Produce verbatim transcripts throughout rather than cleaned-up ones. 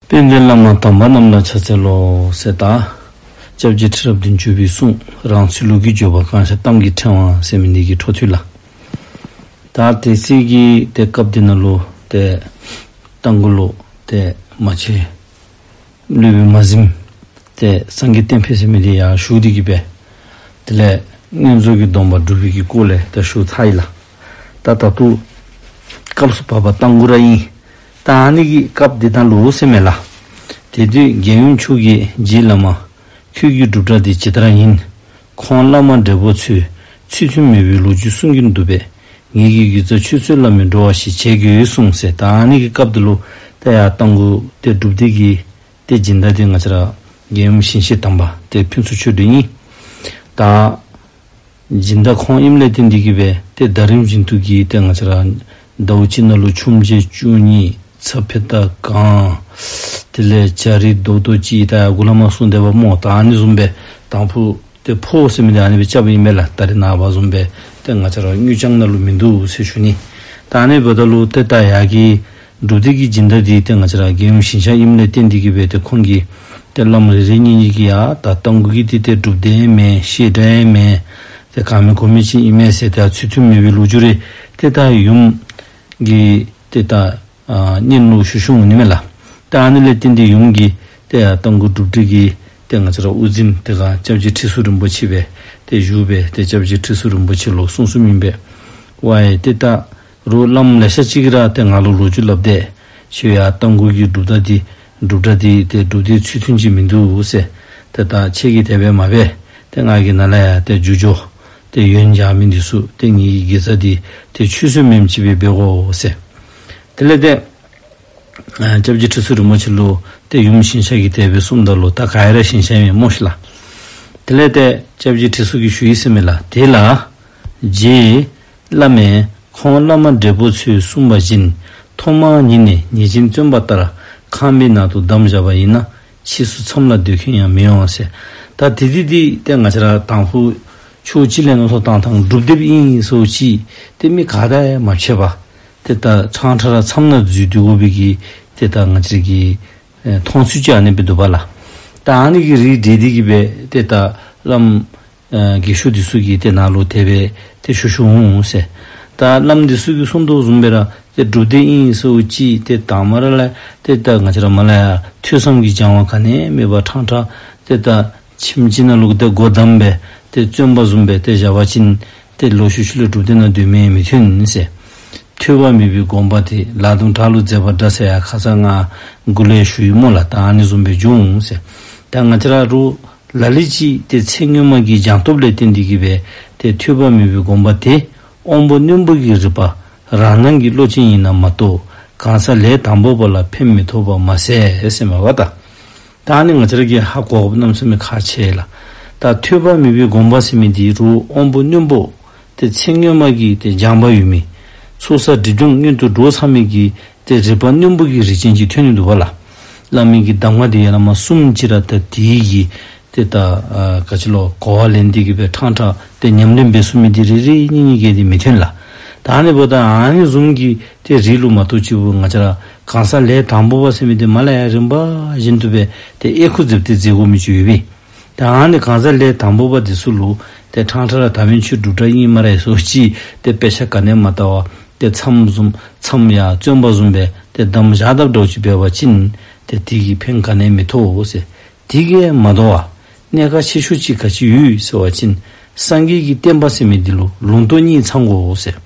དཔལ་ལྡན་བླ་མ་དམ་པ་རྣམས་ལ་ཕྱག་འཚལ་ལོ་ཟེར། ད་སྐྱབས་རྗེ་ཁྲི་རབས་བདུན་ཅུ་པའི་གསུང་རང་ཚུལ་ལུགས་ཀྱི་བརྗོད་པ་གང་ཤར་གཏམ་གྱི་ཕྲེང་བ་ཟེར་མི་འདི་གི་འཕྲོ་མཐུད་ལགས། ད་དེ་ཚེ་གི་ཏེ་སྐབས་འདི་ནང་ལུ་ཏེ་རྟ་མགོ་ལུ་ཏེ་མ་ཆེན་སློབ་དཔོན་མ་གཟིམ་ཏེ་སངས་རྒྱས་བསྟན་འཕེལ་ཟེར་མི་འདི་ཡར་བཞུགས་ཏེ་གི་སྦེ་དེ་ལས་བསྙེན་རྫོགས་ཀྱི་སྡོམ་པ་སྒྲུབ་པའི་གི་སྐོར་ལས་ཏེ་ཞུ་ཚར་ཡི་ལགས། ད་ད་ལྟོ་སྐབས་སུ་བབ་པ་རྟ་མགོ་ར་ཨིན། ད་ཨ་ནི་གི་སྐབས་འདི་ནང་ལུ་ཟེར་མས་ལགས། དེ་དུས་རྒྱལ་ཡུམ་མཆོག་གིས་རྗེ་བླ་མ་ཁྱོད་ཀྱི་སྒྲུབ་གྲྭ་འདི་ཇི་ལྟར་ཡིན། ཁོང་བླ་མ་བགྲེས་པོ་ཚོས་ཚུལ་མཐུན་མེད་པའི་ལོ་རྒྱུས་གསུང་གིན་འདུག་པས། ངེད་ཀྱིས་དགེ་རྩ་ཆུད་ཟོས་སླབ་མི་འགྲོ་བ་ཞིག་བྱེད་དགོས་གསུངས་ཟེར། ད་ཨ་ནི་གི་སྐབས་འདི་ལུ་ཏེ་ཡར་རྟ་མགོ་ཏེ་སྒྲུབ་སྡེ་གི་ཏེ་སྦྱིན་བདག་འདི་ང་བཅས་ར་རྒྱལ་ཡུམ་ཞིང་གཤེགས་དམ་པ་ཏེ་ཕུན་ཚོགས་ཆོས་སྒྲོན་ཨིན། ད་སྦྱིན་བདག་ཁོང་ཨིནམ་ལས་བརྟེན་ཏེ་གི་སྦེ་ཏེ་ཟླ་རིམ་བཞིན་དུ་གི་ཏེ་ང་བཅས་ར་ཟླཝ་གཅིག་ནང་ལུ་ཆུམ་ཇ་བཅུ་གཉིས་ཚྭ་ཕེ་ཏ་གང་དེ་ལས་ཇ་རིལ་རྡོག་རྡོག་ཅིག་ད་འགོ་ལས་མར་གསུངས་སྡོདཔ་སྨོ། ད་ཨ་ནི་བཟུམ་སྦེ་དང་ཕུ་ཏེ་ཕོཝ་ཟེར་མི་འདི་ཨ་ནི་སྦེ་རྐྱབ་ཨིན་མས་ལགས། ད་རེས་ནངས་པ་བཟུམ་སྦེ་ཏེ་ང་བཅས་ར་དངུལ་རྐྱང་ནང་ལུ་མིན་འདུག་ཟེར་ཞུ་ནི། ད་ཨ་ནི་འབདཝ་ད་ལུ་ཏེ་ད་ཡར་གྱི་སྒྲུབ་སྡེ་གི་སྦྱིན་བདག་འདི་ཏེ་ང་བཅས་ར་རྒྱལ་ཡུམ་ཞིང་གཤེགས་ཨིནམ་ལས་བརྟེན་ཏེ་གི་སྦེ་ཏེ་ཁོང་གིས་ཏེ་བླམ་རེ་རེ་གཉིས་གཉིས་ཀྱིས་ཡ་ད་རྟ་མགོ་གི་འདི་ཏེ་སྒྲུབ་སྡེ་མེན་བཤད་གྲྭ་མེན་ཏེ་ག་མེན་གོ་མེན་ཅིག་ཨིན་མས་ཟེར་ཏེ་ཚུལ་མཐུན་མེད་པའི་ལོ་རྒྱུས་རེ་ཏེ་ད་ཡུམ་གྱི་ཏེ་ད་ཨ་སྙན་ལུ་ཞུ་ཞུཝ་འོང་ནི་མས་ལགས། ད་ཨ་ནི་ལས་བརྟེན་ཏེ་ཡུམ་གྱིས་ཏེ་ཡར་རྟ་མགོ་སྒྲུབ་སྡེ་གི་ཏེ་ང་བཅས་ར་དབུ་འཛིན་དེ་སྒང་སྐྱབས་རྗེ་ཁྲི་ཟུར་རིན་པོ་ཆེ་སྦེ་ཏེ་བཞུགས་སྦེ་ཏེ་སྐྱབས་རྗེ་ཁྲི་ཟུར་རིན་པོ་ཆེ་ལུ་གསུངས་གསུངསམ་ཨིན་པས། ཝའི་ཏེ་ད་རུང་བླམ་ལེ་ཤ་ཅིག་གིས་ར་ཏེ་ང་ལུ་ལོ་རྒྱུས་སླབ་སྟེ་ཁྱོད་ཡར་རྟ་མགོ་གི་སྒྲུབ་གྲྭ་འདི་སྒྲུབ་གྲྭ་འདི་ཏེ་སྒྲུབ་སྡེ་ཚུལ་མཐུན་ཅིག་མིན་འདུག་ཟེར། ཏེ་ད་ཁྱེད་ཀྱིས་དེ་སྦེ་མ་འབད་ཏེ་ང་གིས་ནཱ་ལས་ཡར་ཏེ་རྒྱུ་འབྱོར་ཏེ་ཡོན་སྦྱར་མི་འདི་ཚུ་ཏེ་ངེའི་དགེ་རྩ་འདི་ཏེ་ཆུད་ཟོས་མེནམ་ཅིག་སྦེ་འབད་དགོ་ཟེར། དེ་ལས་ཏེ་ཨ་སྐྱབས་རྗེ་ཁྲི་ཟུར་རིན་པོ་ཆེ་ལུ་ཏེ་ཡུམ་ཞིང་གཤེགས་ཀྱིས་དེ་སྦེ་གསུངམ་ད་ལུ་ད་ག་ར་ཞིང་གཤེགས་ཨིན་སྨོ་ཤིག་ལགས། དེ་ལས་ཏེ་སྐྱབས་རྗེ་ཁྲི་ཟུར་གྱིས་ཞུ་ཡི་ཟེར་མས་ལགས། དེ་ལ་རྗེ་བླ་མས་ཁོང་བླ་མ་བགྲེས་པོ་ཚོས་གསུངས་པ་བཞིན་ཐོག་མར་ཉིད་ནས་ཉེས་ཅན་བཙོན་པ་ལྟར་ཁང་པའི་ནང་དུ་བསྡམས་བཞག་པ་ཡིན་ན་ཕྱིས་སུ་མཚམས་ལ་སྡོད་མཁན་ཡང་མི་འོང་ཟེར། ད་དེ་དེ་དེ་ཏེ་ང་བཅས་ར་དང་ཕུ་ཕྱོགས་གཅིག་ལས་མནོ་བསམ་བཏང་ཐངས་སྒྲུབ་སྡེ་ཨིན་ཟེར་ཅིག་ཏེ་མི་ག་དང་ཡང་མ་ཕྱད་པར་ཏེ་ད་ཕྲང་ཕྲང་ར་མཚམས་ནང་འཛུལ་སྡོད་དགོ་པའི་གི་ཏེ་ད་ང་བཅས་ཀྱི་ཨེ་མཐོང་ཚུལ་ཅིག་ཨ་ནི་སྦེ་འདུག་པ་ལགས། ད་ཨ་ནི་གི་རིགས་འགྲེ་སྟེ་གི་སྦེ་ཏེ་ད་བླམ་ཨེ་རྒས་ཤོས་འདི་ཚུ་གིས་ཏེ་ནཱ་ལུ་དེ་སྦེ་ཏེ་ཞུ་ཞུཝ་འོང་ཟེར། ད་བླམ་འདི་ཚུ་གིས་གསུང་དོ་བཟུམ་སྦེ་ར་ཏེ་སྒྲུབ་སྡེ་ཨིན་ཟེར་ཅིག་ཏེ་དང་པ་ར་ལས་ཏེ་ད་ང་བཅས་ར་མར་ལས་ཡར་ཐོས་བསམ་གྱི་སྦྱང་བ་ག་ནི་མེད་པར་ཕྲང་ཕྲང་ཏེ་ད་ཁྱིམ་གཅིག་ནང་ལུ་ཏེ་སྒོ་བསྡམས་སྦེ་ཏེ་བཙོན་པ་བཟུམ་སྦེ་ཏེ་བཞག་པ་ཅིན་ཏེ་ལོག་ཤུལ་ཤུལ་ལས་སྒྲུབ་སྡེ་ནང་སྡོད་མི་མི་ཐོན་ཟེར། ཐོས་པ་མེད་པའི་དགོངས་པ་དེ། ལག་རྡུམ་བྲག་ལུ་འཛེགས་པ་འདྲ་ཟེར་ཡང་ཁ་ཙ་ང་འགོ་ལས་ཞུ་ཡི་སྨོ་ལགས། ད་ཨ་ནི་བཟུམ་སྦེ་འགྱོ་འོང་ཟེར། ད་ང་བཅས་ར་རུང་ལ་ལུ་ཅིག་ཏེ་ཚེ་སྔོན་མ་གི་སྦྱང་སྟོབས་ལས་བརྟེན་ཏེ་གི་སྦེ་ཏེ་ཐོས་པ་མེད་པའི་དགོངས་པ་དེ་དབང་པོ་རྣོན་པོ་གི་རིག་པ་རང་སྣང་གི་བློ་ཅན་ཡིན་ན་མ་གཏོགས་གང་ཟག་ལས་དང་པོ་པ་ལ་ཕན་མི་ཐོགས་པ་མ་ཟད་ཟེར་མས་པ་ད། ད་ཨ་ནི་ང་བཅས་ར་གིས་ཧ་གོ་དགོཔ་གནམ་མེད་ས་མེད་ཁག་ཆེ་ལགས། ད་ཐོས་པ་མེད་པའི་དགོངས་པ་ཟེར་མི་འདི་རུང་དབང་པོ་རྣོན་པོ་ཏེ་ཚེ་སྔོན་མ་གི་ཏེ་སྦྱངས་པ་ཡོད་མི་ཚོགས་བསགས་སྒྲིབ་སྦྱོང་སྔོན་དུ་འགྲོ་ཚར་མི་གི་ཏེ་རིག་པ་རྣོན་པོ་གི་རིགས་ཅན་ཅིག་ཐོན་ནི་འདུག་པ་ལགས། བླ་མའི་གི་གདམས་ངག་འདི་ཡང་ན་མ་གསུངམ་ཅིག་ར་ད་དེ་གི་ཏེ་ད་ཨ་ག་ཅི་ལོ་གོ་བ་ལེན་ཏེ་གི་སྦེ་ཕྲང་ཕྲང་ཏེ་ཉམས་ལེན་འབད་ཚུགས་མི་འདི་རེ་རེ་གཉིས་གཉིས་གིས་འདི་མི་ཐོན་ལགས། ད་ཨ་ནི་འབདཝ་ད་ཨ་ནི་བཟུམ་གྱི་ཏེ་རིགས་ལུ་མ་གཏོགས་ཅིག་འབད་ང་བཅས་ར་གང་ཟག་ལས་དང་པོ་པ་ཟེར་མི་འདི་མར་ལས་ཡར་རིམ་པ་བཞིན་དུ་སྦེ་ཏེ་ཨེ་ཁུ་འཛེགས་ཏེ་འཛེགས་དགོ་མི་ཅིག་ཡོད་པས། ད་ཨ་ནི་གང་ཟག་ལས་དང་པོ་པ་འདི་ཚུ་ལུ་ཏེ་ཕྲང་ཕྲང་ར་ད་བན་ཆོས་སྒྲུབ་གྲྭ་ཨིན་སྨ་རེ་ཟེར་ཅིག་ཏེ་དཔེ་ཆ་ག་ནི་མ་བལྟ་བར་ཏེ་མཚམས་བཟུམ་མཚམས་ཡར་བཙོན་པ་བཟུམ་སྦེ་ཏེ་བསྡམས་བཞག་དཔ་འདྲཝ་ཅིག་འབད་བ་ཅིན་ཏེ་དེ་གིས་ཕན་ག་ནི་མི་ཐོགས་ཟེར། དེ་གིས་མ་དོ་བར་གནད་འགག་ཆེ་ཤོས་ཅིག་ག་ཅི་ཡོད་ཟེར་བ་ཅིན་སངས་རྒྱས་ཀྱི་བསྟན་པ་ཟེར་མི་འདི་ལུ་ལུང་རྟོགས་གཉིས་ཚང་དགོ་ཟེར།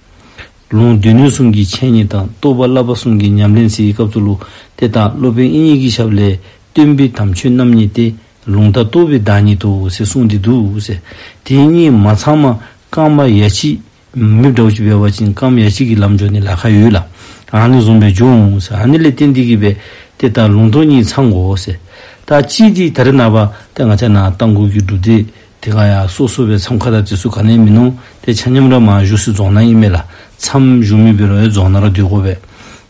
ལུང་སྡེ་སྣོད་གསུམ་གྱི་འཆད་ཉན་དང་རྟོགས་པ་བསླབ་པ་གསུམ་གྱི་ཉམས་ལེན་ཟེར་བའི་སྐབས་སུ་ལུ་ཏེ་ད་སློབ་དཔོན་དབྱིག་གཉེན་གྱི་ཞབས་ལས་སྟོན་པའི་དམ་ཆོས་རྣམ་གཉིས་ཏེ་ལུང་དང་རྟོགས་པའི་བདག་ཉིད་དོ་ཟེར་གསུངས་ཏེ་འདུག་ཟེར། དེ་གཉིས་མ་ཚང་པར་རྐངམ་ཡ་གཅིག་མེདཔ་འདྲཝ་ཅིག་འབད་བ་ཅིན་རྐངམ་ཡ་གཅིག་གིས་ལམ་འགྱོ་ནི་ལཱ་ཁག་ཡོད་ལགས། ཨ་ནི་བཟུམ་སྦེ་འགྱོ་འོང་ཟེར། ཨ་ནི་ལས་བརྟེན་ཏེ་གི་སྦེ་ཏེ་ད་ལུང་རྟོགས་གཉིས་ཚང་དགོ་ཟེར། ད་གཅིག་འདི་ད་རེས་ནངས་པ་ཏེ་ང་བཅས་ནཱ་རྟ་མགོ་གི་སྒྲུབ་སྡེ་དེ་ཁར་ཡང་སོ་སོ་སྦེ་མཚམས་ཁང་དང་དེ་ཚུ་ག་ནི་མིན་ནུག། ཏེ་ཆ་མཉམ་ར་མར་བཞུགས་སའི་རྫོང་ནང་ཨིན་མས་ལགས། མཚམས་བཞུགས་མི་འབད་རུང་ཡང་རྫོང་ནང་ར་སྡོད་དགོ་པས།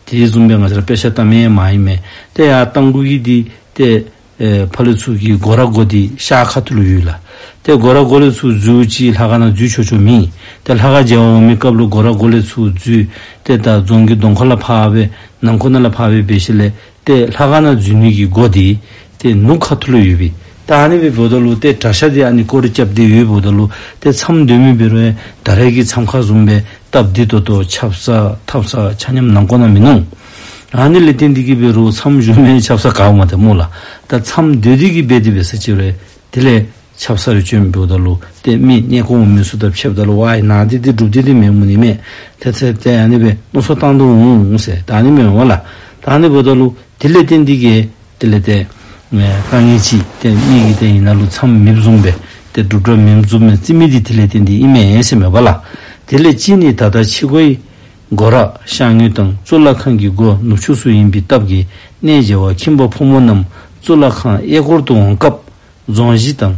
དེ་བཟུམ་སྦེ་ང་བཅས་ར་དཔེ་ཆ་ལྟ་མི་མ་ཨིན་མས། ཏེ་ཡར་རྟ་མགོ་གི་འདི་ཏེ་ཨེ་ཕར་ལས་ཚུར་གྱི་སྒོ་ར་སྒོ་འདི་ཤར་ཁ་ཐུག་ལུ་ཡོད་ལགས། ཏེ་སྒོ་ར་སྒོ་ལས་ཚུར་འཛུལ་ཅི་ལྷ་ཁང་ནང་འཛུལ་ཆོག་ཆོག་མེད། ཏེ་ལྷ་ཁང་མཇལ་བར་འོང་མི་སྐབས་ལུ་སྒོ་ར་སྒོ་ལས་ཚུར་འཛུལ་ཏེ་ད་རྫོང་གི་གདོང་ཁ་ལས་ཕར་སྦེ་ནང་ཁོག་ནང་ལས་ཕར་སྦེ་འབད་ཞིནམ་ལས་ ཏེ་ལྷ་ཁང་ནང་འཛུལ་ནི་གི་སྒོ་འདི་ཏེ་ནུབ་ཁ་ཐུག་ལུ་ཡོདཔ་ཨིན། ད་ཨ་ནི་སྦེ་འབདཝ་ད་ལུ་ཏེ་གྲྭ་ཤག་འདི་ཨ་ནི་སྐོར་ར་རྐྱབ་སྟེ་ཡོདཔ་འབདཝ་ད་ལུ་ཏེ་མཚམས་སྡོད་མི་འབད་རུང་ད་རེས་ཀྱི་མཚམས་ཁང་བཟུམ་སྦེ་སྟབས་བདེ་ཏོག་ཏོ་ཆབ་གསང་ཐབ་གསང་ཆ་མཉམ་ནང་ཁོག་ནང་མིན་ནུག། ཨ་ནི་ལས་བརྟེན་ཏེ་གིས་འབད་རུང་མཚམས་བཞུགས་མི་ཆབ་གསང་ག་འོང་མ་ཏེ་སྨོ་ལགས། ད་མཚམས་སྡོད་དེ་གིས་འབད་དེ་འབད་ས་ཅིག་རུང་དེ་ལས་ཆབ་གསང་རེ་བྱོན་འབདཝ་ད་ལུ་ཏེ་མི་གནས་སྐོར་འོང་མི་ཚུ་དང་ཕྱདཔ་ད་ལུ་ཝའི་ནཱ་འདི་ཏེ་སྒྲུབ་སྡེ་འདི་མེད་མི་ནི་མས། ཏེ་ཚེ་ཏེ་ཨ་ནི་སྦེ་མནོ་བསམ་བཏང་དོ་འོང་ཟེར་ད་ཨ་ནི་མེན་པ་ལགས། ད་ཨ་ནི་འབདཝ་ད་ལུ་དེ་ལས་བརྟེན་ཏེ་གིས་དེ་ལས་ཏེ་ཨེ་དཀའ་ངལ་ཅིག་ཏེ་མི་གིས་ཏེ་ཨ་ནཱ་ལུ་མཚམས་མེདཔ་བཟུམ་སྦེ་ཏེ་སྒྲུབ་གྲྭ་མེདཔ་བཟུམ་སྦེ་བརྩི་མི་འདི་དེ་ལས་བརྟེན་ཏེ་ཨིན་མས་ཟེར་མས་པ་ལགས། དེ་ལས་གཅིག་ནི་ད་ལྟ་ཕྱི་སྒོའི་སྒོ་ར་ཤར་ངོས་དང་གཙུག་ལག་ཁང་གི་སྒོ་ནུབ་ཕྱོགས་སུ་ཡིན་པའི་སྟབས་ཀྱིས་གནས་མཇལ་བ་ཁྱིམ་པ་ཕོ་མོ་རྣམས་གཙུག་ལག་ཁང་གཡས་སྐོར་དུ་འོང་སྐབས་རྫོང་གཞི་དང་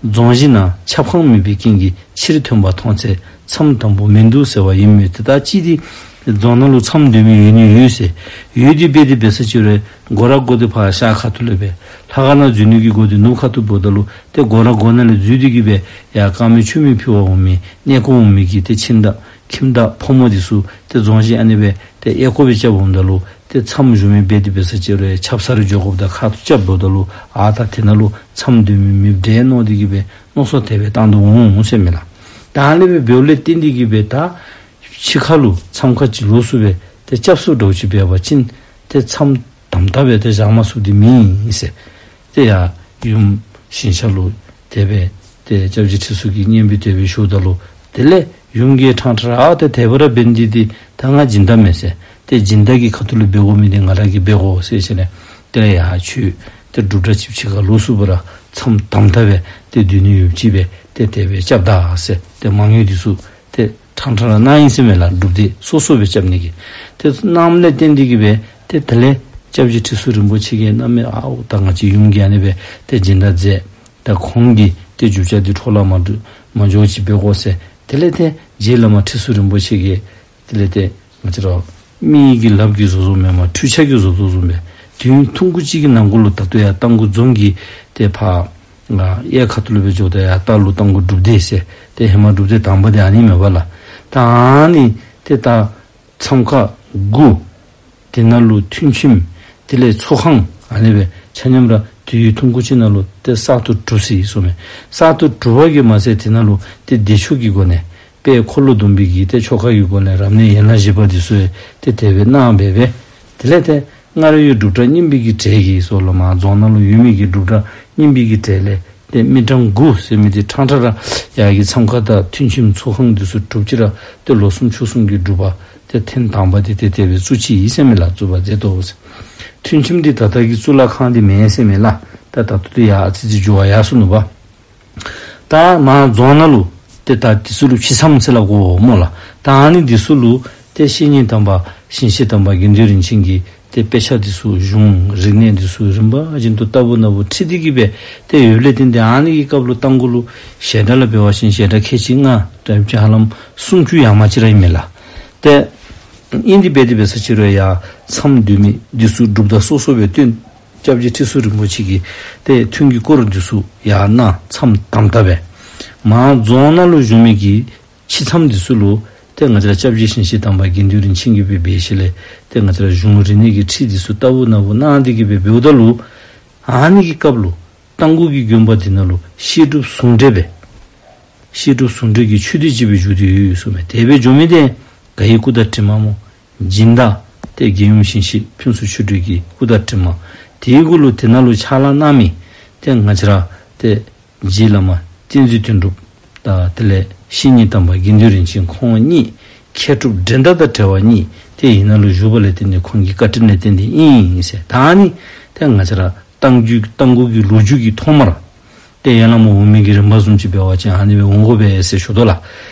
རྫོང་གཞི་ནང་ཆབ་ཁང་མེད་པའི་རྐྱེན་གྱིས་ཕྱིར་ཐོན་པ་མཐོང་ཚེ་མཚམས་དམ་པོ་མིན་འདུག་ཟེར་བ་ཡིན་མོད། ཏེ་ད་ཅི་སྟེ་རྫོང་ནང་ལུ་མཚམས་སྡོད་མི་ཡོད་ནི་ཡོད་ཟེར། ཡོད་དེ་འབད་དེ་འབད་ས་ཅིག་རུང་སྒོ་ར་སྒོ་འདི་ཕར་ཤར་ཁ་ཐུག་ལས་སྦེ་ལྷ་ཁང་ནང་འཛུལ་ནི་གི་སྒོ་འདི་ནུབ་ཁ་ཐུག་འབདཝ་ད་ལུ་ཏེ་སྒོ་ར་སྒོ་ནང་ལས་འཛུལ་ཏེ་གིས་སྦེ་ཡར་དཀར་མེ་མཆོད་མེ་ཕུལ་བར་འོང་མི་གནས་སྐོར་འོང་མི་གི་ཏེ་ཁྱིམ་བདག་ཁྱིམ་བདག་ཕོ་མོ་འདི་ཚུ་ཏེ་རྫོང་གཞི་ཨ་ནི་སྦེ་ཏེ་གཡས་སྐོར་སྦེ་རྐྱབ་འོངམ་ད་ལུ་ཏེ་མཚམས་བཞུགས་མི་འབད་དེ་འབད་ས་ཅིག་རུང་ཆབ་གསང་རེ་འགྱོ་དགོཔ་ད་ཁ་ཐུག་རྐྱབ་འབདཝ་ད་ལུ་ཨ་ད་དེ་ནང་ལུ་མཚམས་སྡོད་མི་མེདཔ་འདྲས་མནོ་སྟེ་གིས་སྦེ་མནོ་བསམ་དེ་སྦེ་བཏང་དོ་འོང་ཟེར་མས་ལགས། ད་ཨ་ནི་སྦེ་འབདཝ་ལས་བརྟེན་ཏེ་གིས་སྦེ་ད་ཕྱི་ཁ་ལུ་མཚམས་ཁང་ཅིག་ལོགས་སུ་སྦེ་ཏེ་རྐྱབ་ས་འདྲཝ་ཅིག་འབད་བ་ཅིན་ཏེ་མཚམས་དམ་དམ་སྦེ་ཏེ་བཞག་མ་ཚུགསཔ་འདི་མེད་ཟེར། ཏེ་ཡར་ཡུམ་ཞིང་གཤེགས་ལུ་དེ་སྦེ་ཏེ་སྐྱབས་རྗེ་ཁྲི་ཟུར་གྱིས་སྙན་འབུལ་དེ་སྦེ་ཞུཝ་ད་ལུ་དེ་ལས་ཡུམ་གྱིས་ཕྲང་ཕྲང་ར་ཏེ་དེ་སྦེ་ར་འབད་ནི་འདི་ཏེ་ད་ང་སྦྱིན་བདག་མས་ཟེར། ཏེ་སྦྱིན་བདག་གི་ཁ་ཐུག་ལུ་འབད་དགོ་མི་འདི་ང་ར་གིས་འབད་དགོ་ཟེར་ཞིནམ་ལས་དེ་ལས་ཡར་ཁྱོད་ཏེ་སྒྲུབ་གྲྭ་ཅིག་ཕྱི་ཁར་ལོགས་སུ་འབད་ར་མཚམས་དམ་དམ་སྦེ་ཏེ་སྡོད་ནི་ཡོདཔ་ཅིག་སྦེ་ཏེ་དེ་སྦེ་རྐྱབ་ད་ཟེར་ཏེ་མ་དངུལ་འདི་ཚུ་ཏེ་ཕྲང་ཕྲང་ར་གནང་ཡི་ཟེར་མས་ལགས། སྒྲུབ་སྡེ་སོ་སོ་སྦེ་རྐྱབ་ནི་གི་ཏེ་གནངམ་ལས་བརྟེན་ཏེ་གིས་སྦེ་ཏེ་དེ་ལས་སྐྱབས་རྗེ་ཁྲི་ཟུར་རིན་པོ་ཆེ་གིས་གནམ་མེད་ཨའོ་ད་ང་བཅས་ཡུམ་གྱིས་ཨ་ནི་སྦེ་ཏེ་སྦྱིན་བདག་མཛད། ད་ཁོང་གིས་ཏེ་རྒྱུ་ཆ་འདི་འཕྲོ་བརླག་མ་འགྲོ་མ་འགྱོ་ཅིག་འབད་དགོ་ཟེར། དེ་ལས་ཏེ་རྗེ་བླ་མ་ཁྲི་ཟུར་རིན་པོ་ཆེ་གིས་དེ་ལས་ཏེ་ང་བཅས་ར་མི་གི་ལགཔ་གིས་བཟོ་བཟོཝ་མེན་པར་འཕྲུལ་ཆས་ཀྱིས་བཟོ་བཟོཝ་བཟུམ་སྦེ་དུས་ཡུན་ཐུང་ཀུ་ཅིག་གི་ནང་འཁོད་ལུ་ད་ལྟོ་ཡར་རྟ་མགོ་རྫོང་གི་ཏེ་ཕར་ང་གཡས་ཁ་ཐུག་ལུ་སྦེ་འགྱོཝ་ད་ཡར་ལྟག་ལུ་རྟ་མགོ་སྒྲུབ་སྡེ་ཟེར་ཏེ་ཧེ་མ་སྒྲུབ་སྡེ་དང་པ་འདི་ཨ་ནི་མས་པ་ལགས། ད་ཨ་ནི་ཏེ་ད་མཚམས་ཁང་དགུ། དེ་ནང་ལུ་ཐུན་ཁྱིམ། དེ་ལས་ཚོགས་ཁང་ཨ་ནི་སྦེ་ཆ་མཉམ་ར་དུས་ཡུན་ཐུང་ཀུ་ཅིག་ནང་ལུ་ཏེ་གསར་དུ་གྲུབ་ཅི་ཟེར་གསུངམ་མས། གསར་དུ་གྲུབ་པ་གིས་མ་ཚད་དེ་ནང་ལུ་ཏེ་བདེ་མཆོག་གི་སྒོ་ནས་དཔལ་འཁོར་ལོ་སྡོམ་པའི་གི་ཏེ་ཆོ་ག་གི་སྒོ་ནས་རབ་གནས་ཡན་ལག་བཞི་པ་འདི་ཚུ་ཏེ་དེ་སྦེ་གནང་སྦེ་སྦེ། དེ་ལས་ཏེ་སྔར་ཡོད་སྒྲུབ་གྲྭ་རྙིང་པའི་གི་གྲས་ཀྱི་སོགས་ལུ་མར་རྫོང་ནང་ལུ་ཡོད་མི་གི་སྒྲུབ་གྲྭ་རྙིང་པའི་གི་གྲས་ལས་ཏེ་མི་གྲངས་དགུ་ཟེར་མི་འདི་ཕྲང་ཕྲང་ར་ཡར་གྱི་མཚམས་ཁང་དང་ཐུན་ཁྱིམ་ཚོགས་ཁང་འདི་ཚུ་གྲུབ་ཅི་ར་ཏེ་ལོ་གསུམ་ཕྱོགས་གསུམ་གྱི་སྒྲུབ་པ་ཏེ་ཐེངས་དང་པ་འདི་ཏེ་དེ་སྦེ་བཙུགས་ཅི་ཨིན་ཟེར་མས་ལགས། བཙུགས་པ་མཛད་དོ་ཟེར། ཐུན་ཁྱིམ་འདི་ད་ལྟ་གི་གཙུག་ལག་ཁང་འདི་མེན་ཟེར་མས་ལགས། ད་ད་ལྟོ་འདི་ཡར་ཨ་ཙི་ཙི་འགྱུར་བ་ཡར་སོ་ནུག་པ། ད་མར་རྫོང་ནང་ལུ་ཏེ་ད་འདི་ཚུ་ལུ་ཕྱི་མཚམས་ཟེར་སླབ་དགོ་སྨོ་ལགས། ད་ཨ་ནི་འདི་ཚུ་ལུ་ཏེ་བཤེས་གཉེན་དམ་པ་ཞིང་གཤེགས་དམ་པ་དགེ་འདུན་རིན་ཆེན་གྱིས་ཏེ་དཔེ་ཆ་འདི་ཚུ་གཞུང་རིག་གནས་འདི་ཚུ་རིམ་པ་བཞིན་དུ་ལྟ་བུ་ན་བུ་ཁྲིད་དེ་གིས་སྦེ་ཏེ་ཡོདཔ་ལས་བརྟེན་ཏེ་ཨ་ནི་གི་སྐབས་ལུ་རྟ་མགོ་ལུ་ཞལ་གྲངས་ལུ་འབད་བ་ཅིན་ཞལ་གྲངས་ཁལ་གཅིག་ལྔ་དེམ་ཅིག་ཧ་ལམ་སུམ་ཅུ་ཡར་མར་ཅིག་ར་ཨིན་མས་ལགས། ཏེ་ཨིན་དེ་འབད་དེ་འབད་ས་ཅིག་རུང་ཡར་མཚམས་སྡོད་མི་འདི་ཚུ་སྒྲུབ་ད་སོ་སོ་སྦེ་བཏོན། སྐྱབས་རྗེ་ཁྲི་ཟུར་རིན་པོ་ཆེ་གིས་ཏེ་ཐུན་གྱི་སྐོར་འདི་ཚུ་ཡར་གནང་མཚམས་དམ་དམ་སྦེ། མར་རྫོང་ནང་ལུ་བཞུགས་མི་གི་ཕྱི་མཚམས་འདི་ཚུ་ལུ་ཏེ་ང་བཅས་ར་སྐྱབས་རྗེ་ཞིང་གཤེགས་དམ་པ་དགེ་འདུན་རིན་ཆེན་གྱིས་སྦེ་འབད་ཞིནམ་ལས་ཏེ་ང་བཅས་ར་གཞུང་རིག་གནས་ཀྱི་ཁྲིད་འདི་ཚུ་ལྟ་བུ་ན་བུ་གནང་སྟེ་གིས་སྦེ་འབདཝ་ད་ལུ་ཨ་ནི་གི་སྐབས་ལུ་རྟ་མགོ་གི་དགོན་པ་འདི་ནང་ལུ་བཤད་སྒྲུབ་ཟུང་འབྲེལ་སྦེ་བཤད་སྒྲུབ་ཟུང་འབྲེལ་གྱི་ཆོས་སྡེ་ཅིག་སྦེ་བཞུགས་ཏེ་ཡོད་ཡོད་གསུངམ་མས། དེ་སྦེ་འགྱོ་མི་འདི་ག་གི་སྐུ་དང་གྲིབ་མ་སྨོ། སྦྱིན་བདག་ཏེ་རྒྱལ་ཡུམ་ཞིང་གཤེགས་ཕུན་ཚོགས་ཆོས་སྒྲོན་གྱི་སྐུ་དང་གྲིབ་མ། དེའི་གུ་ལུ་དེ་ནང་ལུ་ཕྱག་ལཱ་གནང་མི་ཏེ་ང་བཅས་ར་ཏེ་རྗེ་བླ་མ་བསྟན་འཛིན་དོན་གྲུབ་དང་དེ་ལས་བཤེས་གཉེན་དམ་པ་དགེ་འདུན་རིན་ཆེན་ཁོང་གཉིས་མཁས་གྲུབ་འགྲན་ཟླ་དང་བྲལ་བ་གཉིས་ཏེ་ཨ་ནཱ་ལུ་བཞུགས་པ་ལས་བརྟེན་ཏེ་ཁོང་གི་བཀའ་དྲིན་ལས་བརྟེན་ཏེ་ཨིན་ཟེར། ད་ཨ་ནི་ཏེ་ང་བཅས་ར་རྟ་མགོ་རྟ་མགོ་གི་ལོ་རྒྱུས་ཀྱི་ཐོག་མར་ཏེ་ཡར་ལས་མར་འོང་མི་གི་རིམ་པ་བཟུམ་ཅིག་འབད་བ་ཅིན་ཨ་ནི་སྦེ་འོང་དགོ་པས་ཟེར་ཞུ་དོ་ལགས།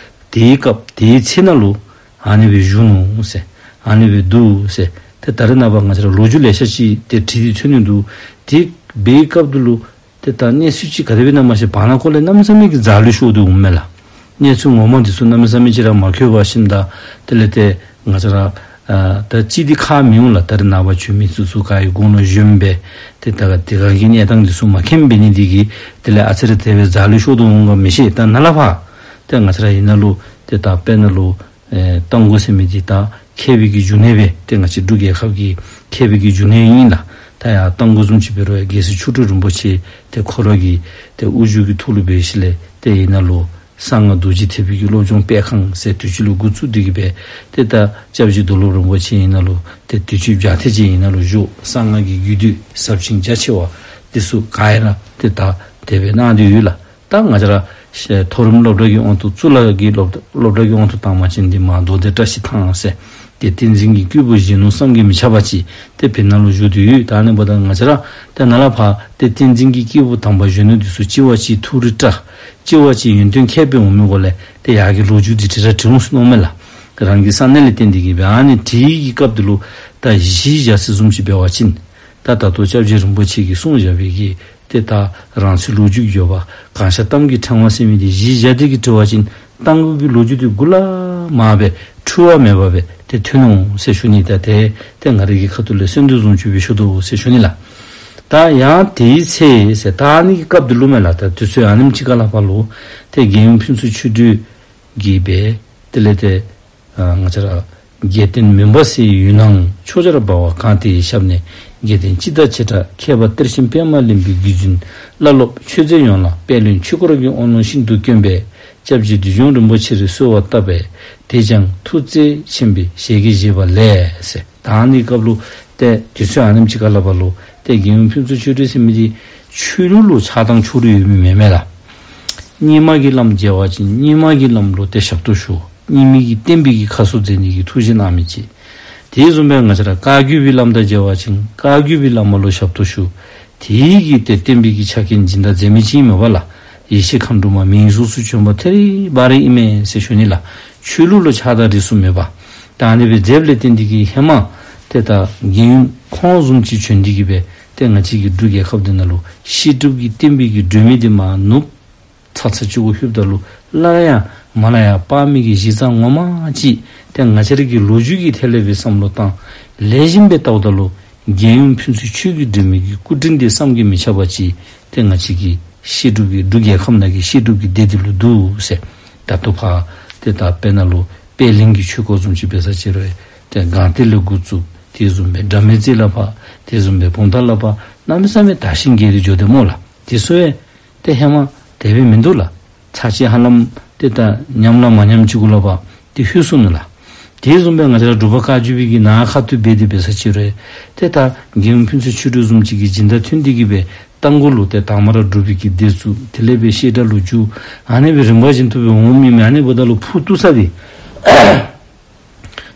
དེའི་སྐབས་དེའི་ཚེ་ནང་ལུ་ཨ་ནི་སྦེ་བཞུགས་ནུག་ཟེར། ཨ་ནི་སྦེ་འདུག་ཟེར། ཏེ་ད་རེས་ནངས་པ་ང་བཅས་ར་ལོ་རྒྱུས་ལེ་ཤ་ཅིག་ཏེ་བྲིས་ཏེ་ཐོན་ནི་འདུག། དེ་འབད་བའི་སྐབས་དེ་ལུ་ཏེ་ད་གནས་ཚུལ་ཅིག་ག་དེ་སྦེ་ཨིན་ན་མ་ཤེས། བར་ན་ཁོ་ལས་གནམ་མེད་ས་མེད་ཀྱི་འཛག་ལུས་ཤོར་དོ་འོང་མས་ལགས། གནས་ཚུལ་ངོ་མ་འདི་ཚུ་གནམ་མེད་ས་མེད་ཅིག་ར་མ་འཁོད་པར་ཞིནམ་ད་དེ་ལས་ཏེ་ང་བཅས་ར་ཨ་ད་ཅི་འདི་ཁ་མི་འོང་ལགས། ད་རེས་ནངས་པ་བྱོན་མི་ཚུ་ཚུ་ག་ཡི་གུ་ནང་བཞུགས་སྦེ་ཏེ་ད་ག་དེ་ག་གི་གནས་སྟངས་འདི་ཚུ་མ་མཁྱེན་པའི་ནི་འདི་གིས་དེ་ལས་ཨ་ཙི་རེ་དེ་སྦེ་འཛག་ལུས་ཤོར་དོ་འོང་ག་མི་ཤེས། ད་ནཱ་ལས་ཕར་ཏེ་ང་བཅས་ར་ཨ་ནཱ་ལུ་ཏེ་ད་དཔེར་ན་ལུ་ཨེ་རྟ་མགོ་ཟེར་མི་འདི་ད་མཁས་པའི་གི་འབྱུང་གནས་སྦེ་ཏེ་ང་བཅས་འབྲུག་རྒྱལ་ཁབ་ཀྱི་མཁས་པའི་གི་འབྱུང་གནས་ཨིན་ལགས། ད་ཡར་རྟ་མགོ་བཟུམ་ཅིག་འབད་རུང་ཡང་རྒྱལ་སྲས་མཆོག་སྤྲུལ་རིན་པོ་ཆེ་ཏེ་ཁོ་ར་གི་ཏེ་དབུ་བཞུགས་ཀྱི་ཐོག་ལུ་འབད་ཞིནམ་ལས་ཏེ་ཨ་ནཱ་ལུ་གསང་སྔགས་རྡོ་རྗེ་ཐེག་པའི་གི་སློབ་སྦྱོང་སྤེལ་ཁང་ཟེར་དུས་ཅི་ལུ་འགོ་བཙུགས་ཏེ་གི་སྦེ་ཏེ་ད་སྐྱབས་རྗེ་རྡོར་སློབ་རིན་པོ་ཆེ་ཨ་ནཱ་ལུ་ཏེ་དུས་ཅི་བརྒྱ་ཐེར་ཅིག་ཨ་ནཱ་ལུ་བཞུགས། གསང་སྔགས་ཀྱི་རྒྱུད་སྡེ་ཟབ་ཅིང་རྒྱ་ཆེ་བ་འདི་ཚུ་ག་ར་ཏེ་ད་དེ་སྦེ་གནང་སྟེ་ཡོད་ལགས། ད་ང་བཅས་ར་ཤེ་མཐོ་རིམ་སློབ་གྲྭ་གི་དབང་དུ་གཙུག་ལག་གི་སློབ་སློབ་གྲྭ་གི་དབང་དུ་བཏང་བ་ཅིན་འདི་མར་མདོ་སྡེ་བཀྲ་ཤིས་ཐང་ཟེར་ཏེ་བསྟན་འཛིན་གྱི་སྐྱེས་བུ་གཞོན་ནུ་བསམ་གྱིས་མི་ཁྱབ་པ་ཅིག་ཏེ་དེ་ནང་ལུ་བཞུགས་ཏེ་ཡོད། ད་ཨ་ནི་འབདཝ་ད་ང་བཅས་ར་ཏེ་ནཱ་ལས་ཕར་ཏེ་བསྟན་འཛིན་གྱི་སྐྱེས་བུ་དམ་པ་གཞོན་ནུ་འདི་ཚུ་གཅིག་བ་གཅིག་ཐུགས་རིག་བཀྲ། གཅིག་བ་གཅིག་ཡོན་ཏན་མཁས་པའི་འོང་མི་སྒོ་ལས་ཏེ་ཡར་གྱི་ལོ་རྒྱུས་འདི་དྲི་ར་དྲི་འོང་ཟེར་མནོཝ་མས་ལགས། རང་གི་བསམ་ནི་ལས་བརྟེན་ཏེ་གི་སྦེ་ཨ་ནི་དེའི་གི་སྐབས་འདི་ལུ་ད་གཞི་བཞག་ས་བཟུམ་ཅིག་འབད་བ་ཅིན་ད་ད་ལྟོ་སྐྱབས་རྗེ་རིན་པོ་ཆེ་གིས་གསུངས་བཞག་པའི་གི་ཏེ་ད་རང་ཚོའི་ལོ་རྒྱུས་ཀྱི་འགྱོད་པ་གང་ཤར་གཏམ་གྱི་ཕྲེང་བ་ཟེར་མི་འདི་གཞི་བཞག་སྟེ་གི་དྲི་བ་ཅིན་རྟ་མགོ་གི་ལོ་རྒྱུས་འདི་གུ་ལས་མར་སྦེ་འཁྲུལ་བ་མེད་པར་སྦེ་ཏེ་ཐོན་འོང་ཟེར་ཞུ་ནི། ད་ཏེ་ཏེ་ང་རའི་གི་ཁ་ཐུག་ལས་གསོལ་འདེབས་བཟུམ་ཅིག་སྦེ་ཞུ་དོ་ཟེར་ཞུ་ནི་ལགས། ད་ཡང་དེའི་ཚེ་ཟེར་ད་ཨ་ནི་གི་སྐབས་འདི་ལུ་མས་ལགས། ད་དུས་ཚོད་ཨ་ནེམ་ཅིག་ཁར་ལས་ཕར་ལུ་ཏེ་རྒྱལ་ཡུམ་ཕུན་ཚོགས་ཆོས་སྒྲོན་གྱིས་སྦེ་དེ་ལས་ཏེ་ཨ་ང་བཅས་ར་རྒྱལ་བསྟན་མུན་པ་སེལ་བའི་ཡུལ་སྣང་ཕྱོགས་བཅུར་འབར་བ་གང་དེའི་ཞབས་ནས། རྒྱལ་བསྟན་སྤྱི་དང་བྱེ་བྲག་མཁས་པ་གཏེར་ཆེན་པདྨ་གླིང་པའི་བརྒྱུད་འཛིན་བླ་སློབ་ཆོས་མཛད་ཡོངས་ལ་པད་གླིང་ཆོས་འཁོར་གྱི་དབང་ལུང་ཤིན་ཏུ་དཀོན་པས། སྐྱབས་རྗེ་བདུད་འཇོམས་རིན་པོ་ཆེར་གསོལ་བ་བཏབ་པས། དེས་ཀྱང་ཐུགས་བརྩེ་ཆེན་པོས་ཞལ་གྱིས་བཞེས་པ་ལས་ཟེར། ད་ཨ་ནི་སྐབས་ལུ་ཏེ་དུས་ཚོད་ཨ་ནེམ་ཅིག་ཁར་ལས་ཕར་ལུ་ཏེ་རྒྱལ་ཡུམ་ཕུན་ཚོགས་ཆོས་སྒྲོན་ཟེར་མི་འདི་ཆོས་ལུགས་ལུ་ཆགས་སྡང་ཕྱོགས་རིས་ཡོད་མི་མེན་མས་ལགས། རྙིང་མ་གི་བླམ་མཇལ་བ་ཅིན་རྙིང་མ་གི་བླམ་ལུ་ཏེ་ཞབས་ཏོག་ཞུ། རྙིང་མའི་གི་བསྟན་པའི་གི་ཁ་གསོ་མཛད་ནི་གི་ཐུགས་བཞེད་གནང་མི་ཅིག། དེ་བཟུམ་སྦེ་ང་བཅས་ར་བཀའ་བརྒྱུད་པའི་བླམ་དང་མཇལ་བ་ཅིན་བཀའ་བརྒྱུད་པའི་བླ་མ་ལུ་ཞབས་ཏོག་ཞུ། དེའི་གི་ཏེ་བསྟན་པའི་གི་ཆ་རྐྱེན་སྦྱིན་བདག་མཛད་མི་ཅིག་ཨིན་མས་པ་ལགས། ཡེ་ཤེས་མཁའ་འགྲོ་མ་མིང་གཟུགས་སུ་བྱོན་པ་ཐད་རི་བ་རི་ཨིན་མས་ཟེར་ཞུ་ནི་ལགས། ཆོས་ལུགས་ལུ་ཆགས་སྡང་རིས་སུ་མེད་པ། ད་ཨ་ནི་སྦེ་མཛདཔ་ལས་བརྟེན་ཏེ་གི་ཧེ་མ་ཏེ་ད་རྒྱལ་ཡུམ་ཁོང་བཟུམ་ཅིག་བྱོན་ཏེ་གི་སྦེ་ཏེ་ང་བཅས་ཀྱི་འབྲུག་རྒྱལ་ཁབ་འདི་ནང་ལུ་བཤད་སྒྲུབ་ཀྱི་བསྟན་པའི་གི་སྒྲོན་མེ་འདི་མར་ནུབ་ཚར་ཚར་ཅིག་གུ་ལྷོདཔ་ད་ལུ་སླར་ཡང་མར་ལས་ཡར་སྤར་མི་གི་གཞི་རྩ་ངོ་མ་ཅིག་ཏེ་ང་བཅས་ར་གི་ལོ་རྒྱུས་ཀྱི་ཐད་ལས་སྦེ་བསམ་བློ་བཏང་ལེགས་ཤོམ་སྦེ་བལྟཝ་ད་ལུ་རྒྱལ་ཡུམ་ཕུན་ཚོགས་ཆོས་ཀྱི་སྒྲོན་མེ་གི་སྐུ་དྲིན་འདི་བསམ་གྱིས་མི་ཁྱབ་པ་ཅིག་ཏེ་ང་བཅས་ཀྱི་བཤད་སྒྲུབ་ཀྱི་འབྲུག་རྒྱལ་ཁབ་ནང་གི་བཤད་སྒྲུབ་ཀྱི་སྡེ་འདི་ལུ་འདུག་ཟེར། ད་ལྟོ་ཕར་ཏེ་ད་དཔེར་ན་ལུ་པད་གླིང་གི་ཆོས་སྐོར་བཟུམ་ཅིག་འབད་ས་ཅིག་རུང་ཏེ་སྒང་སྟེང་ལས་འགོ་བཙུགས་དེ་བཟུམ་སྦེ་དགྲ་མེད་རྩེ་ལས་ཕར་དེ་བཟུམ་སྦེ་བུམ་ཐང་ལས་ཕར་གནམ་མེད་ས་མེད་དར་ཞིང་རྒྱས་ཏེ་འགྱོ་དེས་སྨོ་ལགས། དེ་ཚུ་ཡང་ཏེ་ཧེ་མ་དེ་སྦེ་མིན་འདུག་ལགས། ཚར་ཅིག་ཧ་ལམ་ཏེ་ད་ཉམས་ལ་མ་ཉམས་ཅིག་གུ་ལས་ཕར་ཏེ་ལྷོད་སོ་ནུག་ལགས། དེ་བཟུམ་སྦེ་ང་བཅས་ར་འབྲུག་པ་བཀའ་བརྒྱུད་པའི་གི་ནང་ཁ་ཐུག་འབད་དེ་འབད་ས་ཅིག་རུང་ཏེ་ད་རྒྱལ་ཡུམ་ཕུན་ཚོགས་ཆོས་སྒྲོན་བཟུམ་ཅིག་གི་སྦྱིན་བདག་ཐོན་ཏེ་གི་སྦེ་རྟ་མགོ་ལུ་ཏེ་དང་པ་ར་སྒྲུབ་པའི་གི་སྡེ་བཙུགས། དེ་ལས་སྦེ་བཤད་གྲྭ་ལུ་བསྒྱུར། ཨ་ནི་སྦེ་རིམ་པ་བཞིན་དུ་སྦེ་འོངམ་ཨིན་མས། ཨ་ནི་འབདཝ་ད་ལུ་ཕུགས་གཏུགས་ས་འདི་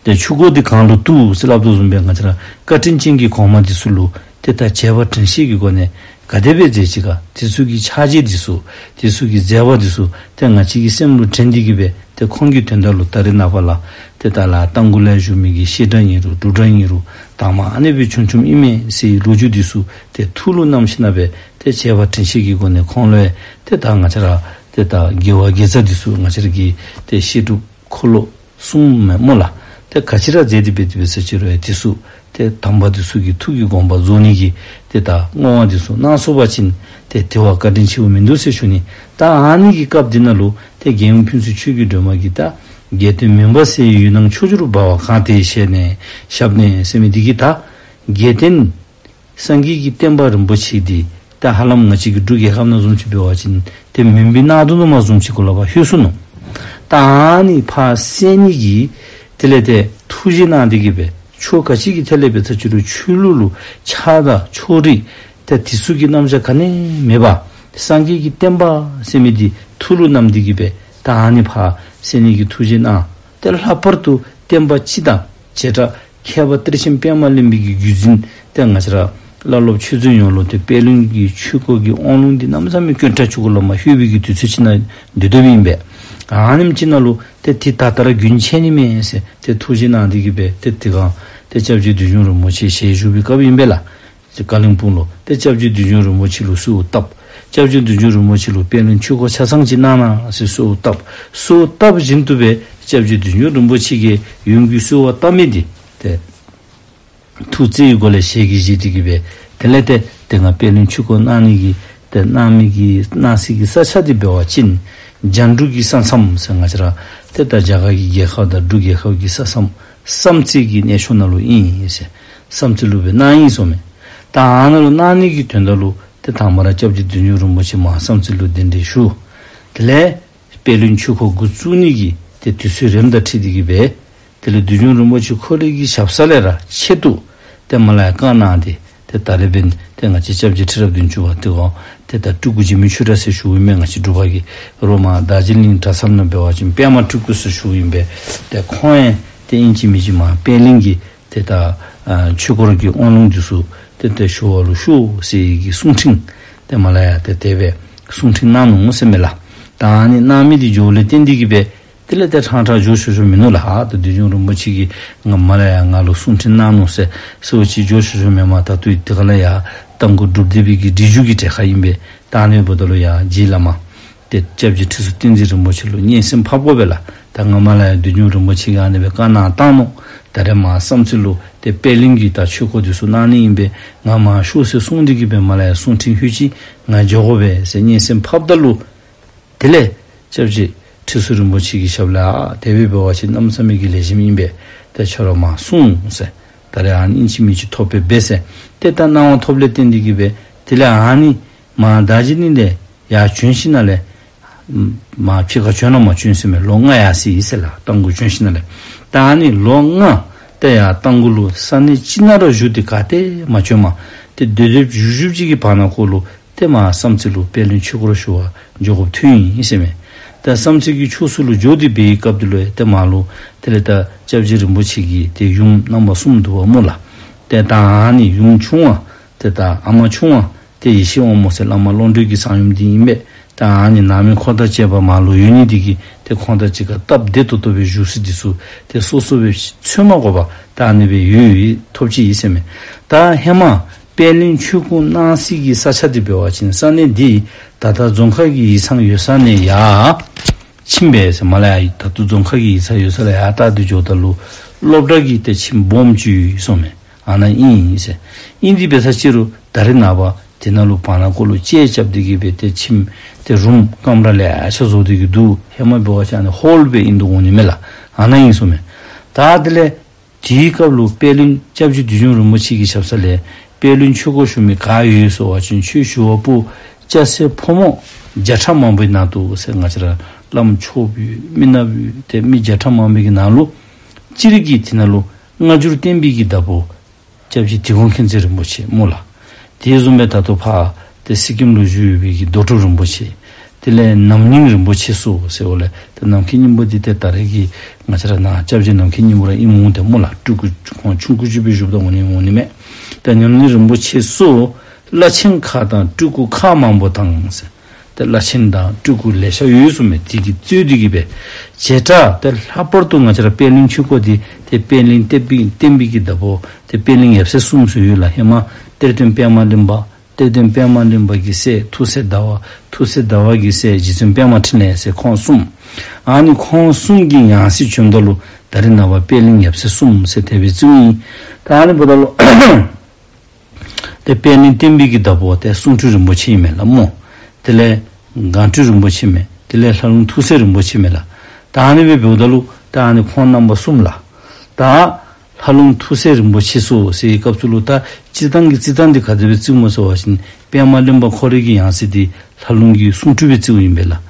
ཏེ་ཆོས་སྐོར་འདི་གང་ལུ་གཏུགས་ཟེར་སླབ་དོ་བཟུམ་སྦེ་ང་བཅས་ར་བཀའ་དྲིན་ཅན་གྱི་གོང་མ་འདི་ཚུ་ལུ་ཏེ་ད་བྱས་པ་དྲན་ཤེས་ཀྱི་སྒོ་ནས་ག་དེ་སྦེ་མཛད་ཅི་ག། དེ་ཚུ་གི་ཕྱག་རྗེས་འདི་ཚུ་དེ་ཚུ་གི་མཛད་པ་འདི་ཚུ་ཏེ་ང་བཅས་ཀྱི་སེམས་ལུ་དྲན་ཏེ་གི་སྦེ་ཏེ་ཁོང་གི་དོན་དག་ལུ་ད་རེས་ནངས་པ་ལགས་ཏེ་ད་ལགས་རྟ་མགོ་ལས་བཞུགས་མི་གི་བཤད་གྲྭ་ཨིན་རུང་སྒྲུབ་གྲྭ་ཨིན་རུང་དང་པ་ཨ་ནི་སྦེ་བྱུང་བྱུངམ་ཨིན་མས་ཟེར་ལོ་རྒྱུས་འདི་ཚུ་ཏེ་ཐུགས་ལུ་བསྣམས་ཞིནམ་ལས་སྦེ་ཏེ་བྱས་པ་དྲན་ཤེས་ཀྱི་སྒོ་ནས་ཁོང་ལུ་ཡང་ཏེ་ད་ང་བཅས་ར་ཏེ་ད་དགེ་བ་དགེ་རྩ་འདི་ཚུ་ང་བཅས་ར་གི་ཏེ་བཤད་སྒྲུབ་འཁོར་ལོ་གསུམ་མས་སྨོ་ལགས། ཏེ་ག་ཅི་ར་མཛད་དེ་འབད་དེ་འབད་ས་ཅིག་རུང་ཡང་འདི་ཚུ་ཏེ་དམ་པ་འདི་ཚུ་གི་ཐུགས་ཀྱི་དགོངས་པ་རྫོགས་ནི་གི་ཏེ་ད་བསྔོ་བ་འདི་ཚུ་གནང་ཚུགས་པ་ཅིན་ཏེ་དེ་བ་བཀའ་དྲིན་ཆེཝ་མིན་འདུག་ཟེར་ཞུ་ནི། ད་ཨ་ནི་གི་སྐབས་འདི་ནང་ལུ་ཏེ་རྒྱལ་ཡུམ་ཕུན་ཚོགས་ཆོས་ཀྱི་སྒྲོན་མ་གིས་ད་རྒྱལ་བསྟན་མུན་པ་སེལ་བའི་ཡུལ་སྣང་ཕྱོགས་བཅུར་འབར་བ་གང་དེའི་ཞལ་ནས་ཞབས་ནས་ཟེར་མི་འདི་གིས་ད་རྒྱལ་བསྟན་སངས་རྒྱས་ཀྱི་བསྟན་པ་རིན་པོ་ཆེ་འདི་ད་ཧ་ལམ་ང་བཅས་ཀྱི་འབྲུག་རྒྱལ་ཁབ་ནང་བཟུམ་ཅིག་འབད་བ་ཅིན་ཏེ་མུན་པའི་གནག་དུང་དུ་མ་བཟུམ་ཅིག་གུ་ལས་ཕར་ལྷོད་སོ་ནུག། ད་ཨ་ནི་ཕར་སེལ་ནི་གི་དེ་ལས་ཏེ་ཐུགས་བཞེད་གནང་སྟེ་གི་སྦེ་ཕྱོགས་ག་ཅི་གི་ཐད་ལས་འབད་ས་ཅིག་རུང་ཆོས་ལུགས་ལུ་ཆགས་སྡང་ཕྱོགས་རིས་ཏེ་འདི་ཚུ་གི་རྣམ་གཞག་ག་ནི་མེད་པར་སངས་རྒྱས་ཀྱི་བསྟན་པ་ཟེར་མི་འདི་ཐུགས་ལུ་བསྣམས་ཏེ་གི་སྦེ་ད་ཨ་ནི་ཕར་སེལ་ནི་གི་ཐུགས་བཞེད་གནང་། ཏེ་ལྷག་པར་དུ་བསྟན་པ་སྤྱི་དང་བྱེ་བྲག་མཁས་པ་གཏེར་ཆེན་པདྨ་གླིང་པའི་གི་བརྒྱུད་འཛིན་ཏེ་ང་བཅས་ར་བླ་སློབ་ཆོས་མཛད་ཡོངས་ལུ་ཏེ་པད་གླིང་གི་ཆོས་སྐོར་གྱི་དབང་ལུང་འདི་གནམ་མེད་ས་མེད་དཀོན་དྲགས་ཅིག་གུ་ལས་ཕར་ལྷོད་པའི་གི་དུས་ཚོད་ཅིག་ནང་སྡོད་སྡོདཔ་ཨིན་པས། ཨ་ནེམ་ཅིག་ནང་ལུ་ཏེ་འདི་ད་ལྟོ་ར་རྒྱུན་ཆད་ནི་མས་ཟེར་ཏེ་ཐུགས་བཞེད་གནང་སྟེ་གི་སྦེ་ཏེ་དེ་སྒང་ཏེ་སྐྱབས་རྗེ་བདུད་འཇོམས་རིན་པོ་ཆེ་ཞལ་བཞུགས་པའི་སྐབས་ཨིན་པས་ལགས། ཀ་ལིང་སྤུངས་ལུ་ཏེ་སྐྱབས་རྗེ་བདུད་འཇོམས་རིན་པོ་ཆེ་ལུ་གསོལཝ་བཏབ། སྐྱབས་རྗེ་བདུད་འཇོམས་རིན་པོ་ཆེ་ལུ་པད་གླིང་ཆོས་སྐོར་ཆ་ཚང་ཅིག་གནང་གནང་ཟེར་གསོལཝ་བཏབ། གསོལཝ་བཏབ་བཞིན་དུ་སྦེ་སྐྱབས་རྗེ་བདུད་འཇོམས་རིན་པོ་ཆེ་གིས་ཡུམ་གྱི་གསོལཝ་བཏབ་མི་འདི་ཏེ་ཐུགས་བརྩེ་ཡི་སྒོ་ལས་ཞལ་གྱིས་བཞེས་ཏེ་གི་སྦེ་དེ་ལས་ཏེ་ཏེ་ང་པད་གླིང་ཆོས་སྐོར་གནང་ནི་གི་ཏེ་གནང་མི་གི་གནང་སའི་གི་ས་ཆ་འདི་འབད་བ་ཅིན་རྒྱན་དྲུག་གི་ས་མཚམས་ཟེར་ང་བཅས་ར་ཏེ་ད་རྒྱ་གར་གྱི་རྒྱལ་ཁབ་དང་འབྲུག་རྒྱལ་ཁབ་ཀྱི་ས་མཚམས་བསམ་རྩེ་གི་གནས་མཆོག་ནང་ལུ་ཨིན་ཟེར་བསམ་རྩེ་ལུ་སྦེ་གནང་ཡི་ཟེརཝ་མས། ད་ ཨ་ནཱ་ལུ་གནང་ནི་གི་དོན་དག་ལུ་ཏེ་དང་པ་ར་སྐྱབས་རྗེ་བདུད་འཇོམས་རིན་པོ་ཆེ་མར་བསམ་རྩེ་ལུ་གདན་འདྲེན་ཞུ། དེ་ལས་པད་གླིང་ཆོས་འཁོར་འགོ་བཙུགས་ནི་གི་ཏེ་དུས་ཚོད་རནམ་དང་འཁྲིལ་ཏེ་གི་སྦེ་དེ་ལས་བདུད་འཇོམས་རིན་པོ་ཆེ་ཁོ་རའི་གི་ཞབས་ས་ལས་ར་ཆེད་དུ་ཏེ་མར་ལས་ཡར་བཀའ་གནང་སྟེ་ཏེ་ད་རེས་འབདན་ཏེ་ང་བཅས་སྐྱབས་རྗེ་ཁྲི་རབས་བདུན་ཅུ་པ་དེ་གོ་ཏེ་ད་སྤྲུལ་སྐུ་འཇིགས་མེད་ཆོས་གྲགས་ཟེར་ཞུཝ་ཨིན་མས། ང་བཅས་འབྲུག་པ་གིས་རོ་མར་དར་ཇི་ལིང་གྲྭ་ཚང་ནང་འབད་བ་ཅིན་པདྨ་སྤྲུལ་སྐུ་ཟེར་ཞུཝ་ཨིན་པས། ཏེ་ཁོང་ཡང་ཏེ་ཨིན་ཅི་མིན་ཅི་མར་པད་གླིང་གི་ཏེ་ད་ཨ་ཆོས་སྐོར་གྱི་དབང་ལུང་འདི་ཚུ་ཏེ་ཏེ་ཞུ་བ་ལུ་ཞུ་ཟེར་གྱི་གསུང་འཕྲིན་ཏེ་མར་ལས་ཡར་ཏེ་དེ་སྦེ་གསུང་འཕྲིན་གནང་ནུག་ཟེར་མས་ལགས། ད་ཨ་ནི་གནང་མི་འདི་འགྱོཝ་ལས་བརྟེན་ཏེ་གི་སྦེ་དེ་ལས་ཏེ་ཕྲང་ཕྲང་འགྱོ་ཆོག་ཆོག་མིན་ནུག་ལགས། ཨ་ད་བདུད་འཇོམས་རིན་པོ་ཆེ་གིས་ང་མར་ལས་ཡར་ང་ལུ་གསུང་འཕྲིན་གནང་ནུག་ཟེར་ཟེརཝ་ཅིག་འགྱོ་ཆོག་ཆོག་མེན་མས། ད་ལྟོ་འདི་ག་ལས་ཡར་རྟ་མགོ་སྒྲུབ་སྡེ་པའི་གི་སྒྲིག་འཇུག་གི་གྲལ་ཁར་ཨིན་པས། ད་ཨ་ནི་འབདཝ་ད་ལུ་ཡར་རྗེ་བླ་མ་ཏེ་སྐྱབས་རྗེ་ཁྲི་ཟུར་བསྟན་འཛིན་རིན་པོ་ཆེ་ལུ་སྙན་སེང་ཕབ་དགོ་པས་ལགས། ད་ང་མར་ལས་ཡར་བདུད་འཇོམས་རིན་པོ་ཆེ་གིས་ཨ་ནི་སྦེ་བཀའ་གནང་བཏང་ནུག། ད་རེས་མར་བསམ་རྩེ་ལུ་ཏེ་པད་གླིང་གི་ད་ཆོས་སྐོར་འདི་ཚུ་གནང་ནི་ཨིན་པས། ང་མར་ཤོག་ཟེར་གསུངས་ཏེ་གི་སྦེ་མར་ལས་ཡར་གསུང་འཕྲིན་ལྷོད་ཅི། ང་འགྱོ་དགོ་པས་ཟེར་སྙན་སེང་ཕབ་ད་ལུ་དེ་ལས་སྐྱབས་རྗེ་ཁྲི་ཟུར་རིན་པོ་ཆེ་གི་ཞབས་ལས་ཨ་དེ་སྦེ་འབད་བ་ཅིན་གནམ་མེད་ས་མེད་ཀྱི་ལེགས་ཤོམ་ཨིན་པས། ཏེ་ཁྱོད་ར་མར་སོང་ཟེར། ད་རེས་ཨ་ནི་ཨིན་ཅི་མིན་ཅི་ཐོབ་པས་འབད་ཟེར། ཏེ་ད་གནང་བ་ཐོབ་ལས་བརྟེན་ཏེ་གི་སྦེ་དེ་ལས་ཨ་ནི་མར་དར་ཇི་ལིང་ལས་ཡར་བྱོན་ཞིནམ་ལས་མར་ཕྱི་ཁར་བྱོན་ན་མ་བྱོན་ཟེར་མས། ལོ་ལྔ་ཡར་སོ་ཡི་ཟེར་ལགས། རྟ་མགོ་བྱོན་ཞིནམ་ལས། ད་ཨ་ནི་ལོ་ལྔ་ཏེ་ཡར་རྟ་མགོ་ལུ་ས་གནས་ཅིག་ནང་ར་བཞུགས་ཏེ་ག་ཏེ་མ་བྱོནམ། ཏེ་སྡོད་སྡོདཔ་བཞུགས་བཞུགསཔ་ཅིག་གི་བར་ན་ཁོ་ལུ་ཏེ་མར་བསམ་རྩེ་ལུ་པད་གླིང་ཆོས་སྐོར་ཞུ་བར་འགྱོ་དགོཔ་ཐོན་ཡི་ཟེར་མས། ད་བསམ་རྩེ་གི་ཕྱོགས་སུ་ལུ་འགྱོ་སྟེ་འབད་བའི་སྐབས་དེ་ལུ་ཏེ་མར་ལུ་དེ་ལས་ད་སྐྱབས་རྗེ་རིན་པོ་ཆེ་གི་ཏེ་ཡུམ་རྣམ་པ་གསུམ་འདུག་པ་སྨོ་ལགས། ཏེ་ད་ཨ་ནི་ཡུམ་ཆུང་བ་ཏེ་ད་ཨ་མ་ཆུང་བ་ཏེ་ཡེ་ཤེས་དབང་མོ་ཟེར་བླ་མ་ཀློང་གྲོལ་གྱི་གསང་ཡུམ་འདི་ཨིན་པས། ད་ཨ་ནི་ནང་མི་འཁོར་དང་བཅས་པ་མར་ལུ་ཡོད་ནི་འདི་གིས་ཏེ་ཁོང་དང་གཅིག་ཁར་སྟབས་བདེ་ཏོག་ཏོ་སྦེ་བཞུགས་ས་འདི་ཚུ་ཏེ་སོ་སོ་སྦེ་འཚོལ་མ་དགོ་པར་ད་ཨ་ནི་སྦེ་ཡོད་ཡོད་ཐོབ་ཅི་ཨིན་ཟེར་མས། ད་ཧེ་མ་པད་གླིང་ཆོས་སྐོར་གནང་སའི་གི་ས་ཆ་འདི་འབད་བ་ཅིན་ས་གནས་འདི་ད་ལྟོ་རྫོང་ཁག་གི་ཡིག་ཚང་ཡོད་ས་ནས་ཡར་ཕྱིན་པས་ཟེར་མས་ལགས། ད་ལྟོ་རྫོང་ཁག་གི་ཡིག་ཚང་ཡོད་ས་ལས་ཡར་ལྟ་སྟེ་འགྱོཝ་ད་ལུ་སློབ་གྲྭ་གི་ཏེ་ཁྱིམ་སྦོམ་ཅིག་ཡོད་ཟེར་མས། ཨ་ནཱ་ཨིན་ཟེར། ཨིན་ཏེ་འབད་ས་ཅིག་རུང་ད་རེས་ནངས་པ་དེ་ནང་ལུ་བར་ན་ཁོ་ལུ་ཅེ་རྐྱབ་སྟེ་གི་སྦེ་ཏེ་ཁྱིམ་ཏེ་རུམ་ཀམ་ར་ལེ་ཤ་བཟོ་སྟེ་གི་འདུག། ཧེ་མ་འབད་བ་ཅིན་ཨ་ནི་ཧོལ་སྦེ་ཨིན་དོ་འོང་ནི་མས་ལགས། ཨ་ནཱ་ཨིན་ཟེར་མས། ད་དེ་ལས་དེའི་སྐབས་ལུ་པད་གླིང་སྐྱབས་རྗེ་བདུད་འཇོམས་རིན་པོ་ཆེ་གི་ཞབས་ས་ལས་པད་གླིང་ཆོས་སྐོར་ཞུ་མི་ག་ཡོད་ཟེར་བ་ཅིན་ཆོས་ཞུ་བ་པོ་སྐྱ་སེར་ཕོ་མོ་བརྒྱ་ཕྲག་མང་པོའི་ནང་དུ་ཟེར། ང་བཅས་ར་བླམ་ཆོསཔ་ཡོད། མི་ནགཔ་ཡོད། ཏེ་མི་བརྒྱ་ཕྲག་མང་པོའི་གི་ནང་ལུ་སྤྱིར་གྱིས་དེ་ནང་ལུ་སྔ་འགྱུར་བསྟན་པའི་གི་བདག་པོ་སྐྱབས་རྗེ་དིལ་མགོ་མཁྱེན་བརྩེ་རིན་པོ་ཆེ་སྨོ་ལགས། དེ་བཟུམ་སྦེ་ད་ལྟོ་ཕར་ཏེ་སི་ཀིམ་ལུ་བཞུགས་ཡོད་པའི་གི་རྡོ་གྲུབ་རིན་པོ་ཆེ། དེ་ལས་ནམ་སྙིང་རིན་པོ་ཆེ་སོགས་ཟེར་བ་ལས་ཏེ་ནམ་མཁའི་སྙིང་པོ་འདི་ཏེ་ད་རེས་ཀྱི་ང་བཅས་ར་ནཱ་སྐྱབས་རྗེ་ནམ་མཁའི་སྙིང་པོ་ར་ཨིནམ་འོང་སྟེ་སྨོ་ལགས། སྤྲུལ་སྐུ་ཁོང་ཆུང་ཀུ་ཅིག་སྦེ་བཞུགསཔ་ད་འོང་ནི་འོང་ནི་མས། ཏེ་ནམ་སྙིང་རིན་པོ་ཆེ་སོགས་བླ་ཆེན་ཁག་དང་སྤྲུལ་སྐུ་ཁག་མང་པོ་དང་ཟེར། ཏེ་བླ་ཆེན་དང་སྤྲུལ་སྐུ་ལེ་ཤ་ཡོད་ཟེར་མས། དེ་གིས་གཙོས་ཏེ་གི་སྦེ་བྱེ་བྲག་ཏེ་ལྷག་པར་དུ་ང་བཅས་ར་པད་གླིང་ཆོས་སྐོར་འདི་ཏེ་པད་གླིང་བསྟན་པའི་བསྟན་པའི་གི་བདག་པོ་ཏེ་པད་གླིང་ཡབ་སྲས་གསུམ་ཟེར་ཡོད་ལགས། ཧེ་མ་གཏེར་སྟོན་པདྨ་གླིང་པ། གཏེར་སྟོན་པདྨ་གླིང་པ་གི་སྲས་ཐུགས་སྲས་ཟླ་བ། ཐུགས་སྲས་ཟླ་བ་གི་སྲས་རྗེ་བཙུན་པདྨ་འཕྲིན་ལས་ཟེར་ཁོང་གསུམ། ཨ་ནི་ཁོང་གསུམ་གྱི་ཡང་སྲིད་བྱོནམ་ད་ལུ་ད་རེས་ནངས་པ་པད་གླིང་ཡབ་སྲས་གསུམ་ཟེར་དེ་སྦེ་བརྩིཝ་ཨིན། ད་ཨ་ནི་འབདཝ་ད་ལུ་ཏེ་པད་གླིང་བསྟན་པའི་གི་བདག་པོ་ཏེ་གསུང་སྤྲུལ་རིན་པོ་ཆེ་ཨིན་མས་ལགས་སྨོ། དེ་ལས་སྒང་སྤྲུལ་རིན་པོ་ཆེ་མས། དེ་ལས་ལྷ་ལུང་ཐུགས་སྲས་རིན་པོ་ཆེ་མས་ལགས། ད་ཨ་ནི་སྦེ་འབདཝ་ད་ལུ་ད་ཨ་ནི་ཁོང་རྣམ་པ་གསུམ་ལགས། ད་ལྷ་ལུང་ཐུགས་སྲས་རིན་པོ་ཆེ་སོགས་ཟེར་བའི་སྐབས་སུ་ལུ་ད་སྤྱིར་བཏང་གི་བརྩི་སྟངས་འདི་ག་དེ་སྦེ་བརྩིཝ་སྨོ་ཟེར་བ་ཅིན་པདྨ་གླིང་པ་ཁོ་རའི་གི་ཡང་སྲིད་འདི་ལྷ་ལུང་གི་གསུང་སྤྲུལ་སྦེ་བརྩིཝ་ཨིན་པས་ལགས།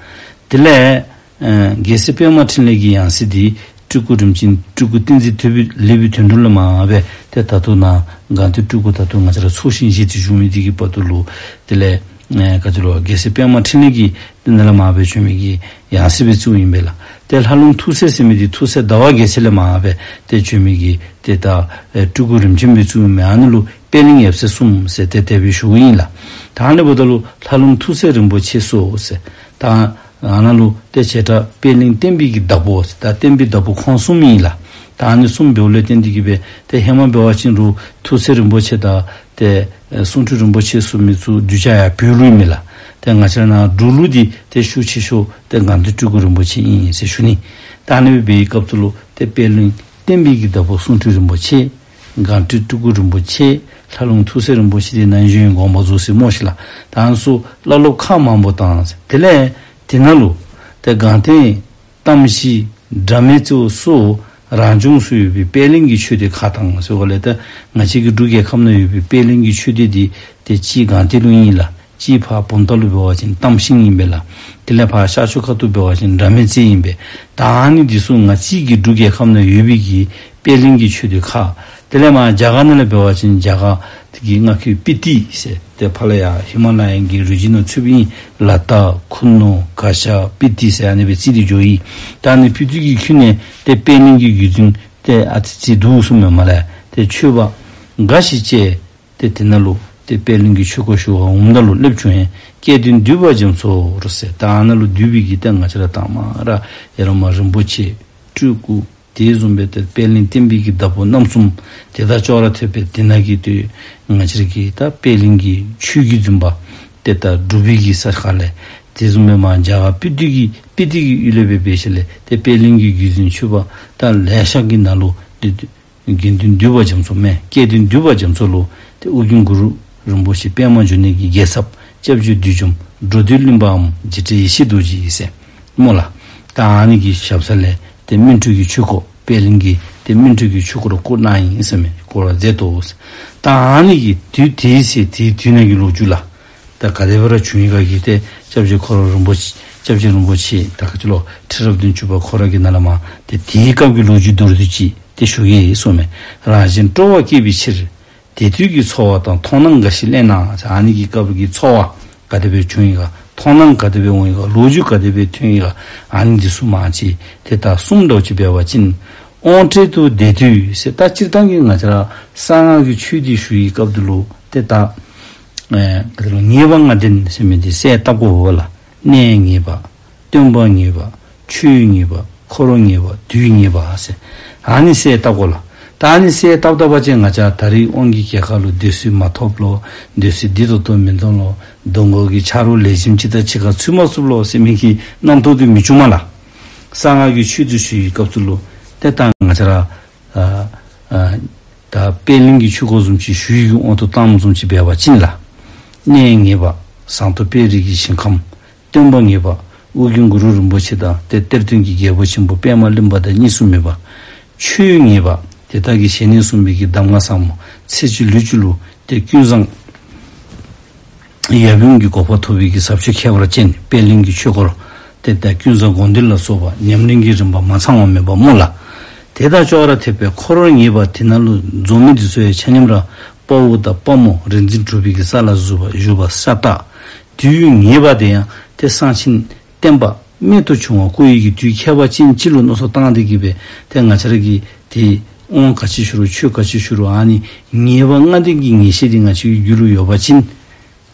དེ་ལས་ཨ་རྒྱལ་སྲས་པདྨ་འཕྲིན་ལས་ཀྱི་ཡང་སྲིད་འདི་སྤྲུལ་སྐུ་རིམ་བྱོན་སྤྲུལ་སྐུ་བསྟན་འཛིན་ཐོས་པའི་ལེགས་པའི་དོན་གྲུབ་ལས་མར་སྦེ་ཏེ་ད་ལྟོ་ནཱ་སྒང་སྟེང་སྤྲུལ་སྐུ་ད་ལྟོ་ང་བཅས་ར་ཚོགས་ཞིང་བཞེས་ཏེ་བཞུགས་མི་འདི་གི་བར་དུ་ལུ་དེ་ལས་ཨ་ག་ཅི་ལོ་རྒྱལ་སྲས་པདྨ་འཕྲིན་ལས་ཀྱི་ཏེ་ནཱ་ལས་མར་སྦེ་བྱོན་མི་གི་ཡང་སྲིད་སྦེ་བརྩིཝ་ཨིན་པས་ལགས། ཏེ་ལྷ་ལུང་ཐུགས་སྲས་ཟེར་མི་འདི་ཐུགས་སྲས་ཟླ་བ་རྒྱལ་མཚན་ལས་མར་སྦེ་ཏེ་བྱོན་མི་གི་ཏེ་ད་ཨེ་སྤྲུལ་སྐུ་རིམ་བྱོན་སྦེ་བརྩིཝ་ཨིན་མས། ཨ་ནི་ལུ་པད་གླིང་ཡབ་སྲས་གསུམ་ཟེར་ཏེ་དེ་སྦེ་ཞུཝ་ཨིན་ལགས། ད་ཨ་ནི་འབདཝ་ད་ལུ་ལྷ་ལུང་ཐུགས་སྲས་རིན་པོ་ཆེ་སོགས་ཟེར་ད་ཨ་ནཱ་ལུ་ཏེ་བྱེ་བྲག་པད་གླིང་བསྟན་པའི་གི་བདག་པོ་ཟེར་ད་བསྟན་པའི་བདག་པོ་ཁོང་གསུམ་ཨིན་ལགས། ད་ཨ་ནི་གསུམ་འབདཝ་ལས་བརྟེན་ཏེ་གི་སྦེ་ཏེ་ཧེ་མ་འབད་བ་ཅིན་རུང་ཐུགས་སྲས་རིན་པོ་ཆེ་དང་ཏེ་ཨེ་གསུང་སྤྲུལ་རིན་པོ་ཆེ་ཟེར་མི་ཚུ་གདུལ་བྱ་ཡར་བོད་ལུ་ཨིན་མས་ལགས། ཏེ་ང་བཅས་ར་ནཱ་འབྲུག་ལུ་འདི་ཏེ་ཤུགས་ཆེ་ཤོས་ཏེ་སྒང་སྟེང་སྤྲུལ་སྐུ་རིན་པོ་ཆེ་ཨིན་ཟེར་ཞུ་ནི། ད་ཨ་ནི་སྦེ་འབད་བའི་སྐབས་སུ་ལུ་ཏེ་པད་གླིང་བསྟན་པའི་གི་བདག་པོ་གསུང་སྤྲུལ་རིན་པོ་ཆེ། སྒང་སྟེང་སྤྲུལ་སྐུ་རིན་པོ་ཆེ། ལྷ་ལུང་ཐུགས་སྲས་རིན་པོ་ཆེ་འདི་ནཱ་ཡོད་དགོངས་པ་རྫོགས་ཟེར་སྨོ་ཤིག་ལགས། ད་ཨ་ནི་ཚུ་བླ་སློབ་ཁག་མང་པོ་དང་དེ་ལས་དེ་ནང་ལུ་ཏེ་སྒང་སྟེང་གཏམ་གཞི་སྒྲ་མེད་ཚུ་སོགས་ རང་བྱུང་སུ་ཡོད་པའི་པད་གླིང་གི་ཆོས་སྡེ་ཁག་དང་ཟེར་བ་ལས་ད་ང་བཅས་ཀྱི་འབྲུག་རྒྱལ་ཁབ་ནང་ཡོད་པའི་པད་གླིང་གི་ཆོས་སྡེ་འདི་ཏེ་གཅིག་སྒང་སྟེང་ལུ་ཨིན་ལགས། གཅིག་ཕར་བུམ་ཐང་ལུ་འབད་བ་ཅིན་གཏམ་ཤིང་ཨིན་པས་ལགས། དེ་ལས་ཕར་ཤར་ཕྱོགས་ཁ་ཐུག་འབད་བ་ཅིན་སྒྲ་མེད་རྩེ་ཨིན་པས། ད་ཨ་ནི་འདི་ཚུ་ང་བཅས་ཀྱི་འབྲུག་རྒྱལ་ཁབ་ནང་ཡོད་པའི་གི་པད་གླིང་གི་ཆོས་སྡེ་ཁག། དེ་ལས་མར་རྒྱ་གར་ནང་ལས་འབད་བ་ཅིན་རྒྱ་གར་གྱི་མངའ་ཁུལ་སྤི་ཏི་ཟེར་ཏེ་ཕར་ལས་ཡར་ཧི་མ་ལ་ཡའི་གི་རི་རྒྱུད་ནང་ཚུདཔ་ཨིན། ལ་དྭགས་ཁུ་ནུ་གྷ་ཤ་སྤི་ཏི་ཟེར་ཨ་ནི་སྦེ་རྩིས་ཏེ་འགྱོཝ་ཨིན། ད་ཨ་ནི་སྤི་ཏི་གི་ཁུལ་ནང་ཏེ་པད་གླིང་གི་བརྒྱུད་འཛིན་ཏེ་ཨ་ཙི་ཅིག་འདུག་གསུངམ་མས་ལགས། ཏེ་ཆོས་པ་འགའ་ཞིག་བཅས་ཏེ་དེ་ནང་ལུ་ཏེ་པད་གླིང་གི་ཆོས་སྐོར་ཞུ་བར་འོངམ་ད་ལུ་སླེབས་བྱུང་ཡང་སྐལ་ལྡན་འདུས་པ་རྒྱ་མཚོ་རུ་ཟེར་ད་ཨ་ནཱ་ལུ་འདུས་པའི་གི་ཏེ་ང་བཅས་ར་དང་མ་ར་ཡར་མར་རིན་པོ་ཆེ་སྤྲུལ་སྐུ་དེ་བཟུམ་སྦེ་ཏེ་པད་གླིང་བསྟན་པའི་གི་བདག་པོ་རྣམ་གསུམ་དེ་དང་ཅོག་ར་འཐདཔ་སྦེ་དེ་ནང་གི་ཏེ་ང་བཅས་ར་གི་ད་པད་གླིང་གི་ཆོས་བརྒྱུད་འཛིན་པ་ཏེ་ད་འབྲུག་པའི་གི་ས་ཁ་ལས་དེ་བཟུམ་སྦེ་མར་རྒྱ་གར་སྤི་ཏི་གི་སྤི་ཏི་གི་ཡུལ་ལས་སྦེ་འབད་ཞིནམ་ལས་ཏེ་པད་གླིང་གི་བརྒྱུད་འཛིན་ཆོས་པ་ད་ལེ་ཤ་གི་ནང་ལུ་ཏེ་དགེ་འདུན་འདུས་པ་རྒྱ་མཚོ་མས། སྐལ་ལྡན་འདུས་པ་རྒྱ་མཚོ་ལུ་ཏེ་ཨོ་རྒྱན་གུ་རུ་རིན་པོ་ཆེ་པདྨ་འབྱུང་གནས་ཀྱི་རྒྱལ་ཚབ་སྐྱབས་རྗེ་བདུད་འཇོམས་འགྲོ་འདུལ་གླིང་པའམ་འཇིགས་བྲལ་ཡེ་ཤེས་རྡོ་རྗེ་ཟེར་སྨོ་ལགས། ད་ཨ་ནི་གི་ཞབས་ས་ལས་ཏེ་སྨིན་གྲོལ་གྱི་ཆོས་སྐོར་པད་གླིང་གི་ཏེ་སྨིན་གྲོལ་གྱི་ཆོས་སྐོར་བསྐོར་གནང་ཡི་ཟེར་མས། བསྐོར་བ་མཛད་དོ་ཟེར། ད་ཨ་ནི་གི་དུས་དེའི་ཚེ་དེའི་དུས་ནང་གི་ལོ་རྒྱུས་ལགས། ད་ག་དེ་སྦེ་ར་བྱུང་ཡི་ག་གི་ཏེ་སྐྱབས་རྗེ་ཁོ་ར་རིན་པོ་ཆེ་སྐྱབས་རྗེ་རིན་པོ་ཆེ་ད་ག་ཅི་ལོ་ཁྲི་རབས་བདུན་ཅུ་པ་ཁོ་ར་གི་ནང་ལས་མར་ཏེ་དེའི་སྐབས་ཀྱི་ལོ་རྒྱུས་མདོར་བསྡུས་ཅིག་ཏེ་ཞུ་གེ་གསུངམ་མས། རང་གཞན་སྤྲོ་བ་བསྐྱེད་པའི་ཕྱིར། དེ་དུས་ཀྱི་འཚོ་བ་དང་མཐོང་སྣང་འགའ་ཞིག་གླེང་གནང་ཟེར། ཨ་ནི་གི་སྐབས་ཀྱི་འཚོ་བ་ག་དེ་སྦེ་བྱུང་ཡི་ག་མཐོང་སྣང་ག་དེ་སྦེ་འོང་ཡི་ག་ལོ་རྒྱུས་ག་དེ་སྦེ་ཐོན་ཡི་ག་ཨ་ནི་འདི་ཚུ་མར་ཅིག་ཏེ་ད་གསུམ་འདྲཝ་ཅིག་འབད་བ་ཅིན། དབང་གྲལ་དུ་བསྡད་དུས་ཟེར་ད་སྤྱིར་བཏང་གི་ང་བཅས་ར་གསང་སྔགས་ཀྱི་ཆོས་འདི་ཞུ་བའི་སྐབས་འདི་ལུ་ཏེ་ད་ཨེ་ག་དེ་ལོ་ངེས་པ་ལྔ་ལྡན་ཟེར་མི་འདི་གསལ་བཏབ་དགོ་པས་ལགས། གནས་ངེས་པ། སྟོན་པ་ངེས་པ། ཆོས་ངེས་པ། འཁོར་ངེས་པ། དུས་ངེས་པ་ཟེར་ཨ་ནི་གསལ་བཏབ་དགོ་ལགས། ད་ཨ་ནི་གསལ་བཏབ་བཏབ་པ་ཅིན་ང་བཅས་ད་རེས་དབང་གི་རྒྱལ་ཁ་ལུ་སྡོད་ས་མ་ཐོབ་ལོ། སྡོད་ས་བདེ་ཏོག་ཏོ་མིན་འདུག་ལོ། གདོང་ཁ་གི་ཆ་རོགས་ལེགས་ཤོམ་ཅིག་དང་གཅིག་ཁར་ཚུད་མ་ཚུགས་ལོ་ཟེར་མི་གི་རྣམ་རྟོག་འདི་མི་བྱུང་མས་ལགས། གསང་སྔགས་ཀྱི་ཆོས་འདི་ཞུ་བའི་སྐབས་སུ་ལུ་ཏེ་ད་ང་བཅས་ར་ཨ་ཨ་ད་པད་གླིང་གི་ཆོས་སྐོར་བཟུམ་ཅིག་ཞུ་ཡི་གི་དབང་དུ་བཏངམ་བཟུམ་ཅིག་འབད་བ་ཅིན་ལགས། གནས་ངེས་པ། ཟངས་མདོག་དཔལ་རི་གི་ཞིང་ཁམས། སྟོན་པ་ངེས་པ། ཨོ་རྒྱན་གུ་རུ་རིན་པོ་ཆེ་དང་ཏེ་གཏེར་སྟོན་གྱི་རྒྱལ་པོ་ཆེན་པོ་པདྨ་གླིང་པ་དང་གཉིས་སུ་མེད་པ། ཆོས་ངེས་པ། དེ་དག་གི་ཞལ་ནས་གསུངས་པའི་གི་གདམས་ངག་ཟབ་མོ་ཚེ་གཅིག་ལུས་གཅིག་ལུ་ཏེ་ཀུན་བཟང་ཡབ་ཡུམ་གྱི་གོ་འཕང་ཐོབ་པའི་གི་ཟབ་ཆོས་ཁྱད་པར་ཅན་པད་གླིང་གི་ཆོས་སྐོར་ཏེ་ད་ཀུན་བཟང་དགོངས་འདུས་ལ་སོགས་པ་ཉམས་ལེན་གྱི་རིམ་པ་མ་ཚང་བ་མེད་པ་སྨོ་ལགས། དེ་དང་ཅོག་ར་འཐདཔ་སྦེ་འཁོར་ངེས་པ་དེ་ནང་ལུ་འཛོམས་མི་འདི་ཚུ་ཡང་ཆ་མཉམ་ར་དཔའ་བོ་དང་དཔའ་མོ་རིག་འཛིན་གྲུབ་པའི་གི་ས་ལ་བཞུགས་པ་བཞུགས་པ་ཤ་སྟག། དུས་ངེས་པ་དེ་ཡང་ཏེ་གསང་ཆེན་བསྟན་པ་རྨད་དུ་བྱུང་བ་བསྐོར་བའི་གི་དུས་ཁྱད་པར་ཅན་ཅིག་ལུ་མནོ་བསམ་བཏང་སྟེ་གི་སྦེ་ཏེ་ང་བཅས་ར་གིས་ཏེ་དབང་ག་ཅི་ཞུ་རུང་ཆོས་ག་ཅི་ཞུ་རུང་ཨ་ནི་ངེས་པ་ལྔ་ལྡན་གྱི་ངེས་ཤེས་འདི་ང་བཅས་ཀྱི་རྒྱུད་ལུ་ཡོད་པ་ཅིན་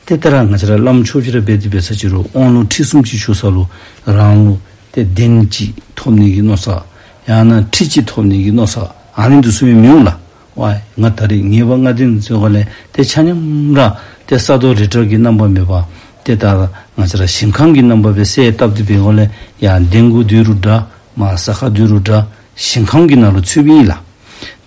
ཏེ་ད་ར་ང་བཅས་ར་བླམ་ཆོས་རྗེ་ར་འབད་དེ་འབད་ས་ཅིག་རུང་དབང་ལུང་ཁྲིད་གསུམ་ཅིག་ཞུ་ས་ལུ་རང་ལུ་ཏེ་གདེང་ཅིག་ཐོབ་ནི་གི་མནོ་བསམ་ཡང་ན་ཁྲིད་ཅིག་ཐོབ་ནི་གི་མནོ་བསམ་ཨ་ནི་འདི་ཚུ་ཡང་མི་འོང་ལགས། ཝའི་ང་ད་རེས་ངེས་པ་ལྔ་ལྡན་ཟེར་བ་ལས་ཏེ་ཆ་མཉམ་ར་ཏེ་ས་རྡོ་རི་བྲག་གི་རྣམ་པ་མེད་པར་ཏེ་ད་ང་བཅས་ར་ཞིང་ཁམས་ཀྱི་རྣམ་པ་སྦེ་གསལ་བཏབ་སྟེ་འབད་བ་ལས་ཡར་གདན་གུ་སྡོད་རུང་འདྲ་མར་ས་ཁར་སྡོད་རུང་འདྲ་ཞིང་ཁམས་ཀྱི་ནང་ལུ་ཚུདཔ་ཨིན་ལགས།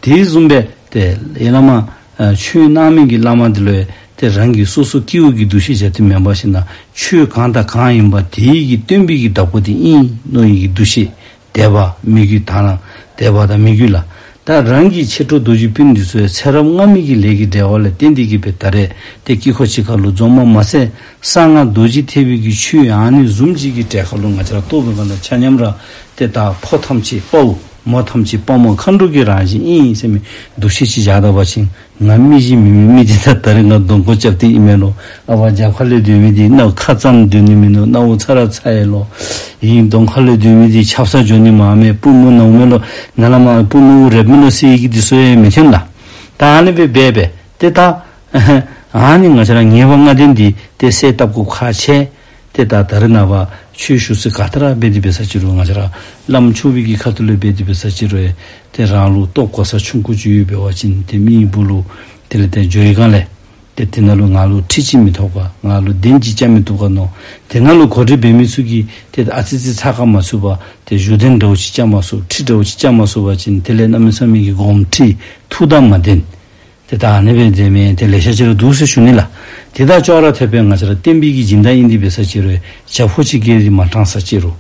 དེ་བཟུམ་སྦེ་ཏེ་ཡ་བླ་མ་ཨ་ཆོས་གནང་མི་གི་བླ་མ་འདི་ལུ་ཡང་ཏེ་རང་གི་སོ་སོ་སྐྱེ་བོ་གི་འདུ་ཤེས་བཞག་སྟེ་མེན་པར་ཞིན་ན་ཆོས་གང་དང་གང་ཡིན་པ་དེའི་གི་སྟོན་པའི་གི་བདག་པོ་དེ་ཨིན་མནོ་བའི་གི་འདུ་ཤེས། དད་པ་མོས་གུས་དང་དད་པ་དང་མོས་གུས་ལགས། ད་རང་གི་མཆེད་གྲོགས་རྡོ་རྗེ་སྤུན་འདི་ཚུ་ཡང་ཚེ་རབས་སྔ་མའི་གི་ལས་ཀྱི་འབྲེལ་བ་ལས་བརྟེན་ཏེ་གི་སྦེ་ད་རེས་ཏེ་དཀྱིལ་འཁོར་གཅིག་ཁར་ལུ་འཛོམས་པ་མ་ཚད་གསང་སྔགས་རྡོ་རྗེ་ཐེག་པའི་གི་ཆོས་ཨ་ནི་བཟུམ་ཅིག་གི་གྲལ་ཁར་ལུ་ང་བཅས་ར་གཏོགས་པའི་སྒང་ལས་ཆ་མཉམ་ར་ཏེ་ད་ཕོ་ཐམས་ཅད་དཔའ་བོ་མོ་ཐམས་ཅད་དཔའ་མོ་མཁའ་འགྲོ་གི་རང་བཞིན་ཨིན་ཟེར་མི་འདུ་ཤེས་ཅིག་བཞག་ད་པ་ཅིན་ང་མི་གཞན་མེན་མི་འདི་ད་ད་རེས་ང་གདོང་ཁར་རྐྱབ་སྟེ་ཨིན་མས་ལོ། ཨ་ཕར་རྒྱབ་ཁ་ལས་སྡོད་མི་འདི་ནཝ་ཁ་ཙ་ན་སྡོད་ནི་མིན་འདུག། ནཝ་ཚ་ར་ཚ་ཡི་ལོ། ཨིན་གདོང་ཁ་ལས་སྡོད་མི་འདི་ཆབ་གསང་འགྱོ་ནི་མས། པུས་མོ་ནཝ་མས་ལོ། ནཱ་ལས་མར་པུས་མོ་རེག་མས་ལོ་ཟེར་བའི་གི་འདི་ཚུ་ཡང་མི་ཐོན་ལགས། ད་ཨ་ནི་སྦེ་འབད་འབད་ཏེ་ད་ཨ་ནི་ང་བཅས་ར་ངེས་པ་ལྔ་ལྡན་འདི་ཏེ་གསལ་བཏབ་དགོཔ་ཁག་ཆེ། ཏེ་ད་ད་རེས་ནངས་པ་ཆོས་ཞུ་ས་ག་ཏེ་ར་འབད་དེ་འབད་ས་ཅིག་རུང་ང་བཅས་ར་བླམ་ཆོས་པའི་གི་ཁ་ཐུག་ལས་འབད་དེ་འབད་ས་ཅིག་རུང་ཡང་ཏེ་རང་ལུ་ལྟོ་གོ་ས་ཆུང་ཀུ་ཅིག་ཡོདཔ་འབད་བ་ཅིན་ཏེ་མི་གི་སྦུག་ལུ་དེ་ལས་ཏེ་འགྱོ་བའི་སྒང་ལས་ཏེ་དེ་ནང་ལུ་ང་ལུ་ཁྲིད་ཅིག་མི་ཐོབ་ག། ང་ལུ་གདན་ཅིག་བཅའ་མི་བཏུབ་ག་མནོ། དེ་ནང་ལུ་གོ་སྒྲིག་འབད་མི་ཚུ་གིས་ཏེ་ཨ་ཙི་ཙི་ཚ་ཁ་མ་ཚུད་པར་ཏེ་བཞུགས་གདན་འདྲཝ་ཅིག་བཅའ་མ་ཚུགས་ཁྲིད་འདྲཝ་ཅིག་བཅའ་མ་ཚུགས་པ་ཅིན་དེ་ལས་གནམ་མེད་ས་མེད་ཀྱི་དགོངསམ་ཁྲེལ་ཐུགས་དང་མ་ལྡན། ཏེ་ད་ཨ་ནི་སྦེ་མཛད་མི་ཏེ་ལེ་ཤ་ཅིག་ར་འདུག་ཟེར་ཞུ་ནི་ལགས། དེ་དང་ཅོག་ར་འཐདཔ་སྦེ་ང་བཅས་ར་བསྟན་པའི་གི་སྦྱིན་བདག་ཨིན་ཏེ་འབད་ས་ཅིག་རུང་ཡང་བྱ་ཕོ་ཅིག་གིས་ར་མ་དྲང་ས་ཅིག་རུང་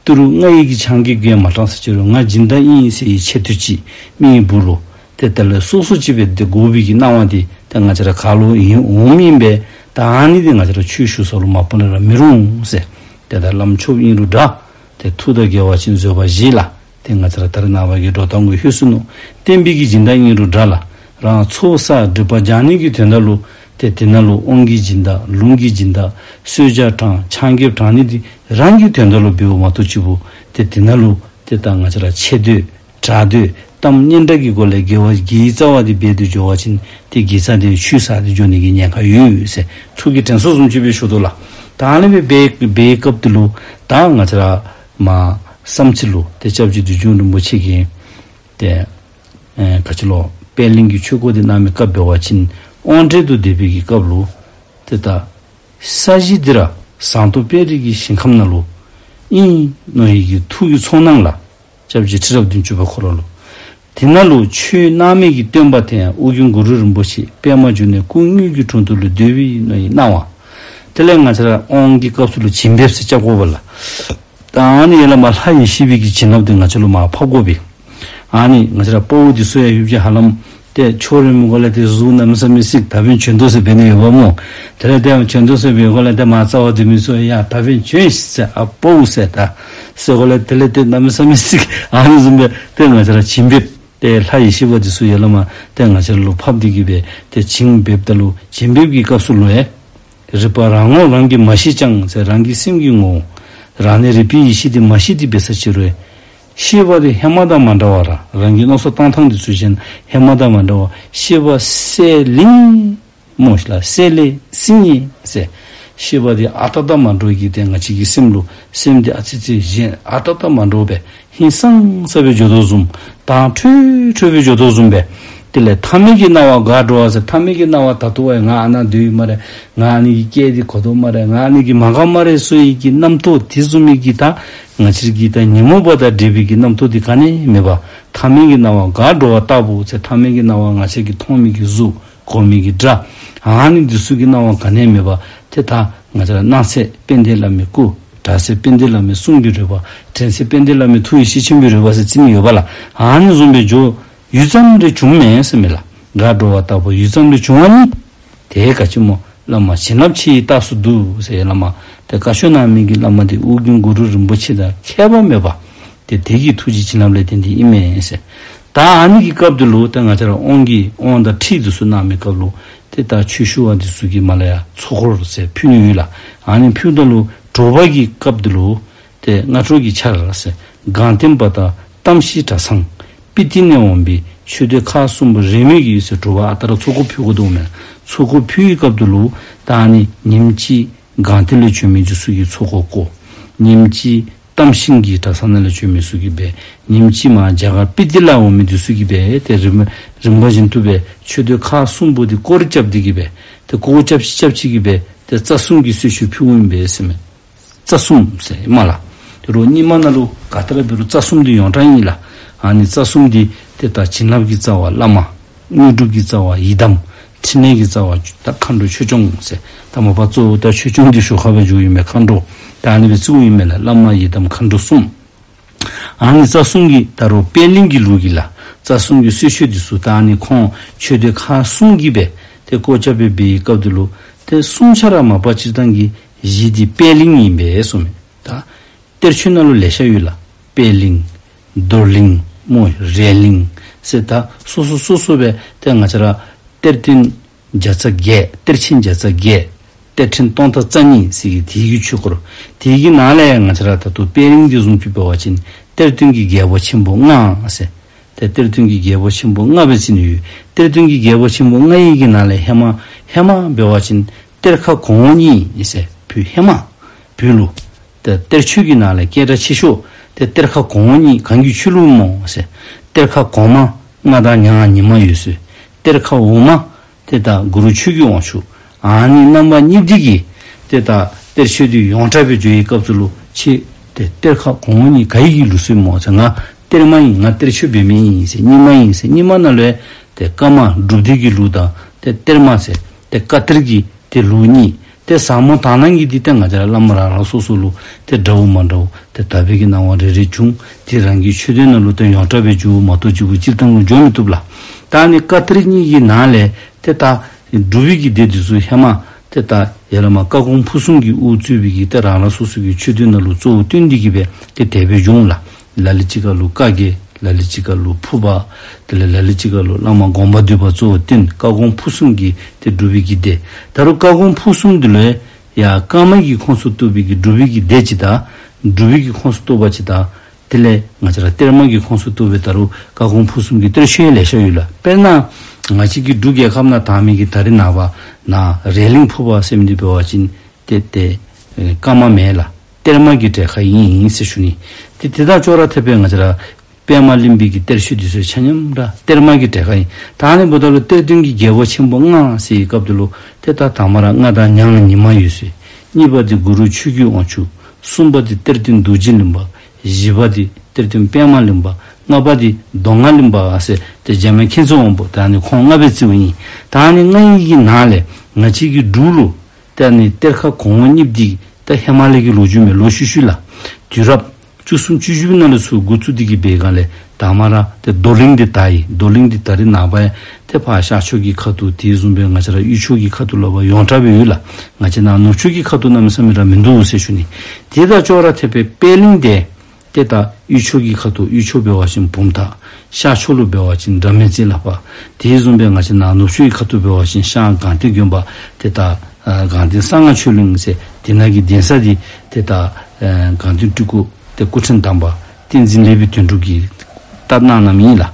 ཏི་རུ་ང་ཡི་གི་ཆང་གི་གོས་མ་བཏང་ཟེར་ཅི་རུང་ང་སྦྱིན་བདག་ཨིན་ཟེར་བའི་ཆེ་བསྟོད་ཅིག་མི་གི་སྦུག་ལུ་ཏེ་དེ་ལས་སོ་སོ་ཅིག་སྦེ་ཏེ་དགོ་པའི་གི་སྣང་བ་འདི་ཏེ་ང་བཅས་ར་ག་ལུ་ཨིན་འོང་མི་ཨིན་པས། ད་ཨ་ནི་འདི་ང་བཅས་ར་ཆོས་ཞུ་ས་ལུ་མ་པ་ལས་ར་མི་རུང་ཟེར། ཏེ་ད་བླམ་ཆོསཔ་ཨིན་རུང་འདྲ། ཏེ་ཐུགས་དང་འགལ་བ་ཅིན་བཟོད་པ་བཞེས་ལགས། ཏེ་ང་བཅས་ར་ད་རེས་ནངས་པ་གི་འགྲོ་སྟངས་གུ་ལྷོད་སོ་ནུག། བསྟན་པའི་གི་སྦྱིན་བདག་ཨིན་རུང་འདྲ་ལགས། རང་ཚོགས་བསགས་སྒྲིབ་པ་སྦྱང་ནི་གི་དོན་དག་ལུ་ཏེ་དེ་ནང་ལུ་དབང་གི་སྦྱིན་བདག་ལུང་གི་སྦྱིན་བདག་གསོལ་ཇ་དྲང་ཆང་གེབ་དྲང་ནི་འདི་རང་གི་དོན་དག་ལུ་འབདཝ་མ་གཏོགས་ཅིག་པོ་ཏེ་དེ་ནང་ལུ་ཏེ་ད་ང་བཅས་ར་ཆེ་བསྟོད་གྲགས་བསྟོད་གཏམ་སྙན་གྲགས་ཀྱི་སྒོ་ལས་དགེ་བ་དགེ་བའི་རྩ་བ་འདི་འབད་དེ་འགྱོ་བ་ཅིན་ཏེ་དགེ་རྩ་འདི་ཆུད་ཟ་སྟེ་འགྱོ་ནི་གི་ཉེན་ཁ་ཡོད་ཟེར་ཚུར་གྱི་དྲན་གསོ་བཟུམ་ཅིག་སྦེ་ཞུ་དོ་ལགས། ད་ཨ་ནི་སྦེ་འབད་འབད་སྐབས་དེ་ལུ་ད་ང་བཅས་ར་མར་བསམ་རྩེ་ལུ་ཏེ་སྐྱབས་རྗེ་བདུད་འཇོམས་རིན་པོ་ཆེ་གིས་ཏེ་ཨེ་ག་ཅི་ལོ་པད་གླིང་གི་ཆོས་སྐོར་འདི་གནང་མི་སྐབས་འབད་བ་ཅིན་དབང་གྲལ་དུ་སྡོད་པའི་གི་སྐབས་ལུ་ཏེ་ད་ས་གཞི་འདི་ར་ཟངས་མདོག་དཔལ་རི་གི་ཞིང་ཁམས་ནང་ལུ་ཨིན་མནོ་བའི་གི་ཐུགས་ཀྱི་ཚོར་སྣང་ལགས། སྐྱབས་རྗེ་ཁྲི་རབས་བདུན་ཅུ་པ་ཁོ་ར་ལུ། དེ་ནང་ལུ་ཆོས་གནང་མི་གི་སྟོན་པ་དེ་ཡང་ཨོ་རྒྱན་གུ་རུ་རིན་པོ་ཆེ་པདྨ་འབྱུང་གནས་སྐུ་དངོས་ཀྱི་དྲུང་དུ་ལུ་སྡོད་པའི་མནོ་བའི་སྣང་བ། དེ་ལས་ང་བཅས་ར་དབང་གི་སྐབས་སུ་ལུ་བྱིན་འབེབས་ཟེར་རྐྱབ་དགོ་པས་ལགས། ད་ཨ་ནི་ཡར་ལས་མར་ལྷ་ཡེ་ཤེས་པའི་གི་བྱིན་རླབས་འདི་ང་བཅས་ལུ་མར་ཕབ་དགོ་པས། ཨ་ནི་ང་བཅས་ར་དཔའ་བོ་འདི་ཚུ་ཡང་ཡུལ་གྱི་ཧ་ལམ་ཏེ་ཆོས་རིང་མི་གོ་ལས་ཏེ་གཟུགས་གནམ་མེད་ས་མེད་སྲིད་ད་འབདན་བྱོན་དོ་ཟེར་འབད་ནི་ཡོདཔ་སྨོ། དེ་ལས་ཏེ་བྱོན་དོ་ཟེར་འབད་གོ་ལས་ཏེ་མར་རྩ་བ་འདི་མི་ཚུ་ཡང་ད་འབདན་བྱོན་ཤིག་ཟེར་ཨ་དཔའ་བོ་ཟེར་ད་ཟེར་གོ་ལས་དེ་ལས་ཏེ་གནམ་མེད་ས་མེད་སྲིད་ཨ་ནི་བཟུམ་སྦེ་ཏེ་ང་བཅས་ར་བྱིན་འབེབས་ཏེ་ལྷ་ཡེ་ཤེས་པ་འདི་ཚུ་ཡར་ལས་མར་ཏེ་ང་བཅས་ར་ལུ་ཕབ་སྟེ་གི་སྦེ་ཏེ་བྱིན་འབེབས་ད་ལུ་བྱིན་འབེབས་ཀྱི་སྐབས་སུ་ལུ་ཡང་རིག་པ་རང་ངོ་རང་གིས་མ་ཤེས་ཀྱང་ཟེར་རང་གི་སེམས་ཀྱི་ངོ་བོ་རང་གནས་རིག་པའི་ཡེ་ཤེས་འདི་མ་ཤེས་ཏེ་འབད་ས་ཅི་རུང་ཤེས་པ་འདི་ཧེ་མ་དང་མ་འདྲ་བར་རང་གི་མནོ་བསམ་བཏང་ཐངས་འདི་ཚུ་གཞན་ཧེ་མ་དང་མ་འདྲ་བར་ཤེས་པ་གསལ་ལིང་སྨོ་ཤིག་ལགས། གསལ་ལེ་སིང་ངེ་ཟེར་ཤེས་པ་འདི་ཨ་རྟག་དང་མ་འདྲ་བའི་གི་ཏེ་ང་བཅས་ཀྱི་སེམས་ལུ་སེམས་འདི་ཨ་ཙི་ཙི་གཞན་ཨ་རྟག་དང་མ་འདྲ་བར་ཧིང་སངས་ས་སྦེ་འགྱོ་དོ་བཟུམ་དྭངས་འཕྲོས་འཕྲོས་སྦེ་འགྱོ་དོ་བཟུམ་སྦེ། དེ་ལས་ཐ་མལ་གྱི་སྣང་བ་དགའ་འགྲོ་བ་ཟེར་ཐ་མལ་གྱི་སྣང་བ་ད་ལྟོ་བ་ང་ཨ་ནཱ་སྡོད་ཡི་སྨ་རེ། ང་ཨ་ནི་གི་སྐད་འདི་གོ་དོ་སྨ་རེ། ང་ཨ་ནི་གི་མ་དགའ་སྨ་རེ་ཟེར་བའི་གི་རྣམ་རྟོག་དེ་བཟུམ་མའི་གི་ད་ང་བཅས་ཀྱི་ད་ཉོན་མོངས་པ་དང་འདྲེས་པའི་གི་རྣམ་རྟོག་འདི་ག་ནི་མེད་པར་ཐ་མལ་གྱི་སྣང་བ་དགའ་འགྲོ་བ་ལྟ་བུ་ཟེར་ཐ་མལ་གྱི་སྣང་བ་ང་བཅས་ཀྱིས་མཐོང་མི་གི་གཟུགས་གོ་མི་གི་སྒྲ་ཨ་ནི་འདི་ཚུ་གི་སྣང་བ་ག་ནི་མེད་པར་ཏེ་ད་ང་བཅས་ར་སྣང་གསལ་དཔལ་ལྡན་བླ་མའི་སྐུ། གྲགས་གསལ་དཔལ་ལྡན་བླ་མའི་གསུང་གི་རོལ་པ། དྲན་གསལ་དཔལ་ལྡན་བླ་མའི་ཐུགས་ཡེ་ཤེས་ཆེན་པོའི་རོལ་པ་ཟེར་རྩི་ནི་ཡོདཔ་ལགས། ཨ་ནི་བཟུམ་སྦེ་འགྱོ་ཡུད་ཙམ་རེ་བྱུང་མས་ཟེར་མས་ལགས། དགའ་འགྲོ་བ་ལྟ་བུ་ཡུད་ཙམ་རེ་བྱུང་བ་ནི་དེ་ག་ཅི་སྨོ་བླ་མ་བྱིན་རླབས་ཆེ་ཡི་རྟགས་སུ་འདུག་ཟེར། བླ་མ་ཏེ་བཀའ་ཆོས་གནང་མི་གི་བླ་མ་འདི་ཨོ་རྒྱན་གུ་རུ་རིན་པོ་ཆེ་དང་ཁྱད་པར་མེད་པ་ཏེ་དེ་གི་ཐུགས་རྗེ་བྱིན་རླབས་ལས་བརྟེན་ཏེ་ཨིན་མས་ཟེར། ད་ཨ་ནི་གི་སྐབས་འདི་ལུ་ཏེ་ང་བཅས་ར་དབང་གི་དབང་དང་ཁྲིད་འདི་ཚུ་གནང་མི་སྐབས་ལུ་ཏེ་ད་ཆོས་ཞུ་བ་འདི་ཚུ་གིས་མར་ལས་ཡར་ཚོགས་འཁོར་ཟེར་ཕུལ་ནི་ཡོད་ལགས། ཨ་ནི་ཕུལཝ་ད་ལུ་དྲོ་པ་གི་སྐབས་འདི་ལུ་ཏེ་སྔ་དྲོ་གི་ཆར་ཟེར་སྒང་སྟེང་པ་དང་གཏམ་ཤེལ་གྲྭ་ཚང་སྤི་ཏི་ནས་འོང་བའི་ཆོས་སྡེ་ཁག་གསུམ་པོ་རེས་མོས་ཀྱིས་ཟེར་དྲོ་པ་ཨ་རྟག་ར་ཚོགས་འཁོར་ཕུལ་དགོ་དོ་མས། ཚོགས་འཁོར་ཕུལ་བའི་སྐབས་འདི་ལུ་ད་ཨ་ནི་ཉིནམ་གཅིག་སྒང་སྟེང་ལས་བྱོན་མི་འདི་ཚུ་གིས་ཚོགས་འཁོར་བསྐོར། ཉིནམ་གཅིག་གཏམ་ཤེལ་གྱི་གྲྭ་ཚང་ནང་ལས་བྱོན་མི་ཚུ་གིས་འབད། ཉིནམ་གཅིག་མར་རྒྱ་གར་སྤི་ཏི་ལས་འོང་མི་འདི་ཚུ་གིས་འབད། ཏེ་རིམ་རིམ་པ་བཞིན་དུ་འབད་ཆོས་སྡེ་ཁག་གསུམ་པོ་འདི་སྐོར་ར་རྐྱབ་སྟེ་གིས་འབད་ཏེ་སྐོར་རྐྱབ་ཅིག་རྐྱབ་ཅིག་གིས་འབད་ཏེ་རྩ་གསུམ་གྱི་གསོལ་མཆོད་ཕུལཝ་ཨིན་པས་ཟེར་མས། རྩ་གསུམ་ཟེར་ཨིན་མས་ལགས། དེ་རུང་རྙིང་མ་ནང་ལུ་ག་ཏེ་ར་འབད་རུང་རྩ་གསུམ་འདི་ཡོངས་གྲགས་ཨིན་ལགས། ཨ་ནི་རྩ་གསུམ་འདི་ཏེ་ད་བྱིན་རླབས་ཀྱི་རྩ་བ་བླ་མ། དངོས་གྲུབ་ཀྱི་རྩ་བ་ཡི་དམ། ཕྲིན་ལས་ཀྱི་རྩ་བ་ད་མཁའ་འགྲོ་ཆོས་སྐྱོང་ཟེར། ད་མ་པ་གཙོ་བོ་ད་ཆོས་སྐྱོང་འདི་ཞོར་ཁར་སྦེ་འགྱོཝ་ཨིན་མས། མཁའ་འགྲོ་ད་ཨ་ནི་སྦེ་བརྩིཝ་ཨིན་མས་ལགས། བླ་མ་ཡི་དམ་མཁའ་འགྲོ་གསུམ། ཨ་ནི་རྩ་གསུམ་གྱི་ད་རུང་པད་གླིང་གི་ལུགས་ཀྱི་ལགས། རྩ་གསུམ་གྱི་གསོལ་མཆོད་འདི་ཚུ་ད་ཨ་ནི་ཁོང་ཆོས་སྡེ་ཁག་གསུམ་གྱིས་འབད་ཏེ་སྐོར་རྐྱབ་སྦེ་འབད་བའི་སྐབས་འདི་ལུ་ཏེ་གསུམ་ཆ་ར་མ་པ་སྤྱིར་བཏང་གི་གཞི་འདི་པད་གླིང་ཨིན་པས་གསུངམ་མས། ད་གཏེར་ཆོས་ནང་ལུ་ལེ་ཤ་ཡོད་ལགས། པད་གླིང་། རྡོར་གླིང་སྨོ། རས་གླིང་ཟེར་ད་སོ་སོ་སོ་སོ་སྦེ་ཏེ་ང་བཅས་ར་གཏེར་སྟོན་བརྒྱ་རྩ་བརྒྱད། གཏེར་ཆེན་བརྒྱ་རྩ་བརྒྱད། གཏེར་ཕྲན་སྟོང་དང་རྩ་གཉིས་ཟེར་གྱི་དེ་གི་ཆོས་སྐོར། དེ་གི་ནང་ལས་ང་བཅས་ར་ད་ལྟོ་པད་གླིང་འདི་བཟུམ་ཅིག་འབད་བ་ཅིན་གཏེར་སྟོན་གྱི་རྒྱལ་པོ་ཆེན་པོ་ལྔ་ཟེར། ཏེ་གཏེར་སྟོན་གྱི་རྒྱལ་པོ་ཆེན་པོ་ལྔ་སྦེ་རྩི་ནི་ཡོད། གཏེར་སྟོན་གྱི་རྒྱལ་པོ་ཆེན་པོ་ལྔ་ཡི་གི་ནང་ལས་ཧེ་མ་ཧེ་མ་འབད་བ་ཅིན་གཏེར་ཁ་གོང་འོག་གཉིས་ཟེར་བོད་ཧེ་མ་བོད་ལུ་ཏེ་གཏེར་ཆོས་ཀྱི་ནང་ལས་སྐད་གྲགས་ཆེ་ཤོས་ཏེ་གཏེར་ཁ་གོང་འོག་གཉིས་གང་གི་ཆོས་ལུགས་སྨོ་ཟེར། གཏེར་ཁ་གོང་མ་མངའ་བདག་མྱ་ངན་ཉི་མ་འོད་ཟེར། གཏེར་ཁ་འོག་མ་ཏེ་ད་གུ་རུ་ཆོས་ཀྱི་དབང་ཕྱུག། ཨ་ནི་རྣམ་པ་གཉིས་འདི་གིས་ཏེ་ད་གཏེར་ཆོས་འདི་ཡོངས་གྲགས་སྦེ་འགྱོ་བའི་སྐབས་སུ་ལུ་ཁྱེད་ཏེ་གཏེར་ཁ་གོང་འོག་གཉིས་ག་ཡི་གི་ལུགས་སྲོལ་སྨོ་ཟེར། ང་གཏེར་མ་ཨིན། ང་གཏེར་ཆོས་འབད་མི་ཨིན་ཟེར། རྙིང་མ་ཨིན་ཟེར། རྙིང་མ་ནང་ལུ་ཡང་ཏེ་བཀའ་མ་སྒྲུབ་སྡེ་གི་ལུགས་དང་ཏེ་གཏེར་མ་ཟེར་ཏེ་བཀའ་གཏེར་གྱི་ཏེ་ལུགས་གཉིས། ཏེ་ཟབ་མོ་དག་སྣང་གི་འདི་ཏེ་ང་བཅས་ར་བླ་མ་རང་རང་སོ་སོ་ལུ་ཏེ་འདྲཝ་མ་འདྲཝ་ཏེ་དག་པའི་གི་སྣང་བ་རེ་རེ་བྱུང་། ཏེ་རང་གི་ཆོས་དོན་ནང་ལུ་ཏེ་ཡོངས་གྲགས་སྦེ་འགྱོཝ་མ་གཏོགས་གཅིག་པུ་སྤྱིར་བཏང་ལུ་འགྱོ་མི་བཏུབ་ལགས། ད་ཨ་ནི་བཀའ་གཏེར་གཉིས་ཀྱི་ནང་ལས་ཏེ་ད་སྒྲུབ་པའི་གི་སྡེ་འདི་ཚུ་ཧེ་མ་ཏེ་ད་ཡ་ལ་མ་བཀའ་དགོངས་ཕུར་གསུམ་གྱིས་དབུ་གཙོས་པའི་གི་ཏེ་རང་རང་སོ་སོ་གི་ཆོས་དོན་ནང་ལུ་གཙོ་བོ་བཏོན་ཏེ་གི་སྦེ་ཏེ་དེ་སྦེ་བྱུང་ལགས། ལ་ལུ་ཅིག་ཁར་ལུ་བཀའ་བརྒྱད། ལ་ལུ་ཅིག་ཁར་ལུ་ཕུར་པ། དེ་ལས་ལ་ལུ་ཅིག་ཁར་ལུ་བླ་མ་དགོངས་པ་འདུས་པ་གཙོ་བོ་བཏོན། བཀའ་དགོངས་ཕུར་གསུམ་གྱི་ཏེ་སྒྲུབ་པའི་གི་སྡེ། ད་རུང་བཀའ་དགོངས་ཕུར་གསུམ་འདི་ལུ་ཡང་བཀའ་མ་གི་ཁོངས་སུ་གཏོགས་པའི་གི་སྒྲུབ་པའི་གི་སྡེ་ཅིག་དང་། སྒྲུབ་པའི་གི་ཁོངས་སུ་གཏོགས་པ་ཅིག་དང་། དེ་ལས་ང་བཅས་ར་གཏེར་མ་གི་ཁོངས་སུ་གཏོགས་པའི་ད་རུང་བཀའ་དགོངས་ཕུར་གསུམ་གྱི་གཏེར་ཆོས་ལེ་ཤ་ཡོད་ལགས། དཔེར་ན་ང་བཅས་ཀྱི་འབྲུག་རྒྱལ་ཁབ་ནང་དར་མི་གི་ད་རེས་ནངས་པ་ནཱ་རས་གླིང་ཕུར་པ་ཟེར་མི་འདི་འབད་བ་ཅིན་ཏེ་ཏེ་ཨེ་བཀའ་མ་མེན་ལགས། གཏེར་མ་གི་གྲལ་ཁར་ཨིན་ཟེར་ཞུ་ནི། ཏེ་དེ་དང་ཅོག་ར་འཐདཔ་སྦེ་ང་བཅས་ར་པདྨ་གླིང་པའི་གི་གཏེར་ཆོས་འདི་ཚུ་ཆ་མཉམ་ར་གཏེར་མ་གི་གྲལ་ཁར་ཨིན། ད་ཨ་ནི་འབདཝ་ད་ལུ་གཏེར་སྟོན་གྱི་རྒྱལ་པོ་ཆེན་པོ་ལྔ་ཟེར་བའི་སྐབས་འདི་ལུ་ཏེ་ད་དང་པ་ར་མངའ་བདག་ཉང་ལ་ཉི་མ་འོད་ཟེར། གཉིས་པ་འདི་གུ་རུ་ཆོས་ཀྱི་དབང་ཕྱུག། གསུམ་པ་འདི་གཏེར་སྟོན་རྡོ་རྗེ་གླིང་པ། བཞི་པ་འདི་གཏེར་སྟོན་པདྨ་གླིང་པ། ལྔ་པ་འདི་མདོ་སྔགས་གླིང་པ་ཟེར་ཏེ་འཇམ་དབྱངས་མཁྱེན་བརྩེ་དབང་པོ། ད་ཨ་ནི་ཁོང་ལྔ་སྦེ་རྩིཝ་ཨིན། ད་ཨ་ནི་ལྔ་ཡི་གི་ནང་ལས་ང་བཅས་ཀྱི་འབྲུག་ལུ་ཏེ་ཨ་ནི་གཏེར་ཁ་གོང་འོག་གཉིས་འདི་ད་ཧེ་མ་ལས་ཀྱི་ལོ་རྒྱུས་མས། ལོག་ཤུལ་ཤུལ་ལགས། དུས་རབས་བཅུ་གསུམ་བཅུ་བཞི་པའི་ནང་ལས་ཚུར་འགོ་བཙུགས་ཏེ་གི་འབད་སྒང་ལས་དང་པ་ར་ཏེ་རྡོར་གླིང་འདི་དར་ཡི། རྡོར་གླིང་འདི་ད་རེས་ནངས་པ་ཡང་ཏེ་ཕར་ཤར་ཕྱོགས་ཀྱི་ཁ་ཐུག་དེ་བཟུམ་སྦེ་ང་བཅས་ར་དབུས་ཕྱོགས་ཀྱི་ཁ་ཐུག་ལུ་ཕར་ཡོངས་གྲགས་སྦེ་ཡོད་ལགས། ང་བཅས་ནཱ་ནུབ་ཕྱོགས་ཀྱི་ཁ་ཐུག་གནམ་མེད་ས་མེད་ར་མིན་འདུག་ཟེར་ཞུ་ནི། དེ་དང་ཅོག་ར་འཐདཔ་སྦེ་པད་གླིང་འདི་ཏེ་ད་དབུས་ཕྱོགས་ཀྱི་ཁ་ཐུག། དབུས་ཕྱོགས་འབད་བ་ཅིན་བུམ་ཐང་། ཤར་ཕྱོགས་ལུ་འབད་བ་ཅིན་སྒྲ་མེད་རྩེ་ལ་ཕར། དེ་བཟུམ་སྦེ་ང་བཅས་ནཱ་ནུབ་ཕྱོགས་ཀྱི་ཁ་ཐུག་འབད་བ་ཅིན་ཤར་སྒང་སྟེང་དགོན་པ་ཏེ་ད་ཨ་སྒང་སྟེང་གསང་སྔགས་ཆོས་གླིང་ཟེར་དེ་ནང་གི་གདན་ས་འདི་ཏེ་ད་ཨ་སྒང་སྟེང་སྤྲུལ་སྐུ་ཏེ་སྐུ་ཕྲེང་དང་པ་བསྟན་འཛིན་ལེགས་པའི་དོན་གྲུབ་ཀྱིས་བཏབ་གནང་གནངམ་ཨིན་ལགས།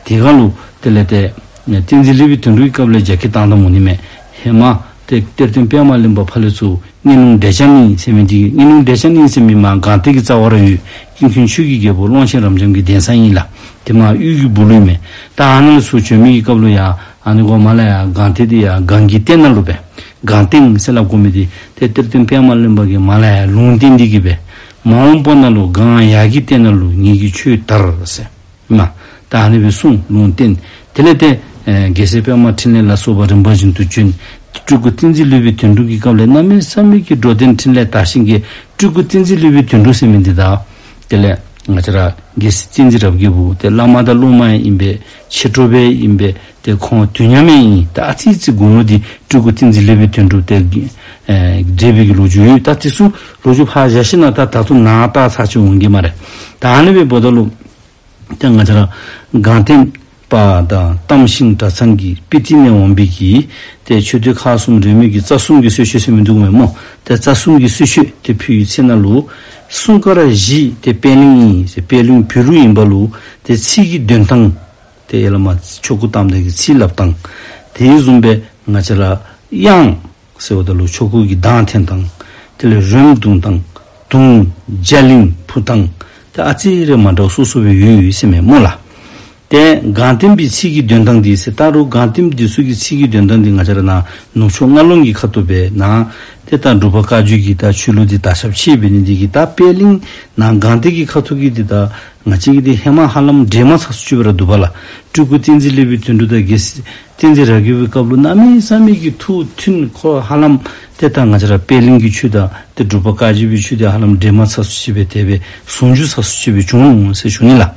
དེ་སྒང་ལུ་དེ་ལས་ཏེ་བསྟན་འཛིན་ལེགས་པའི་དོན་གྲུབ་ཀྱི་སྐབས་ལས་རྒྱ་སྐྱེད་བཏང་བཏངམ་འོང་ནི་མས། ཧེ་མ་ཏེ་གཏེར་སྟོན་པདྨ་གླིང་པ་ཕར་ལས་ཚུར་དགེ་སློང་འབྲས་བྱང་གླིང་ཟེར་མི་འདི། དགེ་སློང་འབྲས་བྱང་གླིང་ཟེར་མི་མར་སྒང་སྟེང་གི་རྩ་བར་ཡོད། ཀུན་མཁྱེན་ཆོས་ཀྱི་རྒྱལ་པོ་ཀློང་ཆེན་རབ་འབྱམས་ཀྱི་གདན་ས་ཨིན་ལགས། དེ་མར་དབུས་ཀྱི་སྦུག་ལུ་ཨིན་མས། ད་ཨ་ནཱ་ལས་ཚུར་བྱོན་མི་གི་སྐབས་ལུ་ཡང་ཨ་ནི་གོ་མར་ལས་ཡར་སྒང་སྟེང་འདི་ཡར་སྒང་གི་སྟེང་ནང་ལུ་སྦེ། སྒང་སྟེང་ཟེར་སླབ་དགོ་མི་འདི་ཏེ་གཏེར་སྟོན་པདྨ་གླིང་པ་གིས་མར་ལས་ཡར་ལུང་བསྟན་ཏེ་གི་སྦེ། མ་འོངས་པ་ནང་ལུ་སྒང་ཡར་གྱི་སྟེང་ནང་ལུ་ངེ་གི་ཆོས་དར་ཟེར། མ། ད་ཨ་ནི་སྦེ་གསུངས་ལུང་བསྟན། དེ་ལས་ཏེ་ཨེ་རྒྱལ་སྲས་པདྨ་འཕྲིན་ལས་ལ་སོགས་པ་རིམ་པ་བཞིན་དུ་བྱོན། སྤྲུལ་སྐུ་བསྟན་འཛིན་ལེགས་པའི་དོན་གྲུབ་ཀྱི་སྐབས་ལས་གནམ་མེད་ས་མེད་ཀྱི་འགྲོ་དོན་འཕྲིན་ལས་དར་ཞིང་གི། སྤྲུལ་སྐུ་བསྟན་འཛིན་ལེགས་པའི་དོན་གྲུབ་ཟེར་མི་འདི་དང་དེ་ལས་ང་བཅས་ར་རྒྱལ་སྲས་བསྟན་འཛིན་རབ་རྒྱས་པོ་ཏེ་བླ་མ་དང་སློབ་མ་ཡང་ཨིན་པས། མཆེད་གྲོགས་སྦེ་ཨིན་པས། ཏེ་ཁོང་དུས་མཉམ་ཡང་ཨིན། ད་ཨ་ཙི་ཙི་དགུང་ལོ་འདི་སྤྲུལ་སྐུ་བསྟན་འཛིན་ལེགས་པའི་དོན་གྲུབ་ཏེ་ཨེ་བགྲེས་པའི་གི་ལོ་རྒྱུས་ཡོད། ད་དེ་ཚུ་ལོ་རྒྱུས་ཕར་བཞག་ཞིནམ་ད་ད་ལྟོ་ནཱ་ད་ཚར་ཅིག་འོང་གེ་སྨ་རེ། ད་ཨ་ནི་སྦེ་འབདཝ་ད་ལུ་ཏེ་ང་བཅས་ར་སྒང་སྟེང་པ་དང་གཏམ་ཤིང་གྲྭ་ཚང་གི་དཔེ་ཏི་ནས་འོང་བའི་གི་ཏེ་མཆོད་རྟེན་ཁག་གསུམ་རོལ་མོའི་གི་རྩ་གསུམ་གྱི་གསོལ་མཆོད་ཟེར་མི་འདུག་མས་སྨོ། ཏེ་རྩ་གསུམ་གྱི་གསོལ་མཆོད་ཏེ་ཕུལ་བའི་ཚེ་ནང་ལུ་གསུང་དཀར་བཞི་ཏེ་པད་གླིང་ཨིན་ཟེར། པད་གླིང་བོད་ལུགས་ཨིན་པ་ལུ་ཏེ་ཚིག་གི་འདོན་སྟངས་ཏེ་ཡ་ལ་མ་ཆོ་ག་གཏམ་དང་གི་ཚིག་སླབ་སྟངས། དེ་བཟུམ་སྦེ་ང་བཅས་ར་དབྱངས་ཟེརཝ་ད་ལུ་ཆོ་ག་གི་གདངས་འཐེན་སྟངས། དེ་ལས་རོལམོ་བརྡུང་སྟངས། དུང་རྒྱ་གླིང་འཕུ་སྟངས། ཏེ་ཨ་ཙི་རེ་མ་འདྲཝ་སོ་སོ་སྦེ་ཡོད་ཡོད་ཟེར་མས་སྨོ་ལགས། ཏེ་སྒང་སྟེང་པའི་ཚིག་གི་འདོན་སྟངས་འདི་ཟེར། ད་རུང་སྒང་སྟེང་འདི་ཚུ་གི་ཚིག་གི་འདོན་སྟངས་འདི་ང་བཅས་ར་ནཱ་ནུབ་ཕྱོགས་རྔ་ལུང་གི་ཁ་ཐུག་སྦེ་ནཱ་ཏེ་ད་འབྲུག་པ་བཀའ་བརྒྱུད་ཀྱི་ད་ཆོས་ལུགས་འདི་དར་ཁྱབ་ཆེ་འབད་ནི་འདི་གིས་ད་པད་གླིང་ནཱ་སྒང་སྟེང་གི་ཁ་ཐུག་གི་འདི་ད་ང་བཅས་ཀྱི་འདི་ཧེ་མ་ཧ་ལམ་འདྲེས་མ་ཚ་སུ་ཅིག་སྦེ་ར་འདུག་པ་ལགས། སྤྲུལ་སྐུ་བསྟན་འཛིན་ལེགས་པའི་དོན་གྲུབ་དང་རྒྱལ་སྲས་བསྟན་འཛིན་རབ་རྒྱས་པའི་སྐབས་ལུ་གནམ་མེད་ས་མེད་ཀྱི་ཐུགས་མཐུན། ཁོ་ཧ་ལམ་ཏེ་ད་ང་བཅས་ར་པད་གླིང་གི་ཆོས་དང་ཏེ་འབྲུག་པ་བཀའ་བརྒྱུད་པའི་ཆོས་འདི་ཧ་ལམ་འདྲེས་མ་ཚ་སུ་ཅིག་སྦེ་དེ་སྦེ་ཟུང་འཇུག་ཚ་སུ་ཅིག་སྦེ་བྱུང་ནུག་ཟེར་ཞུ་ནི་ལགས།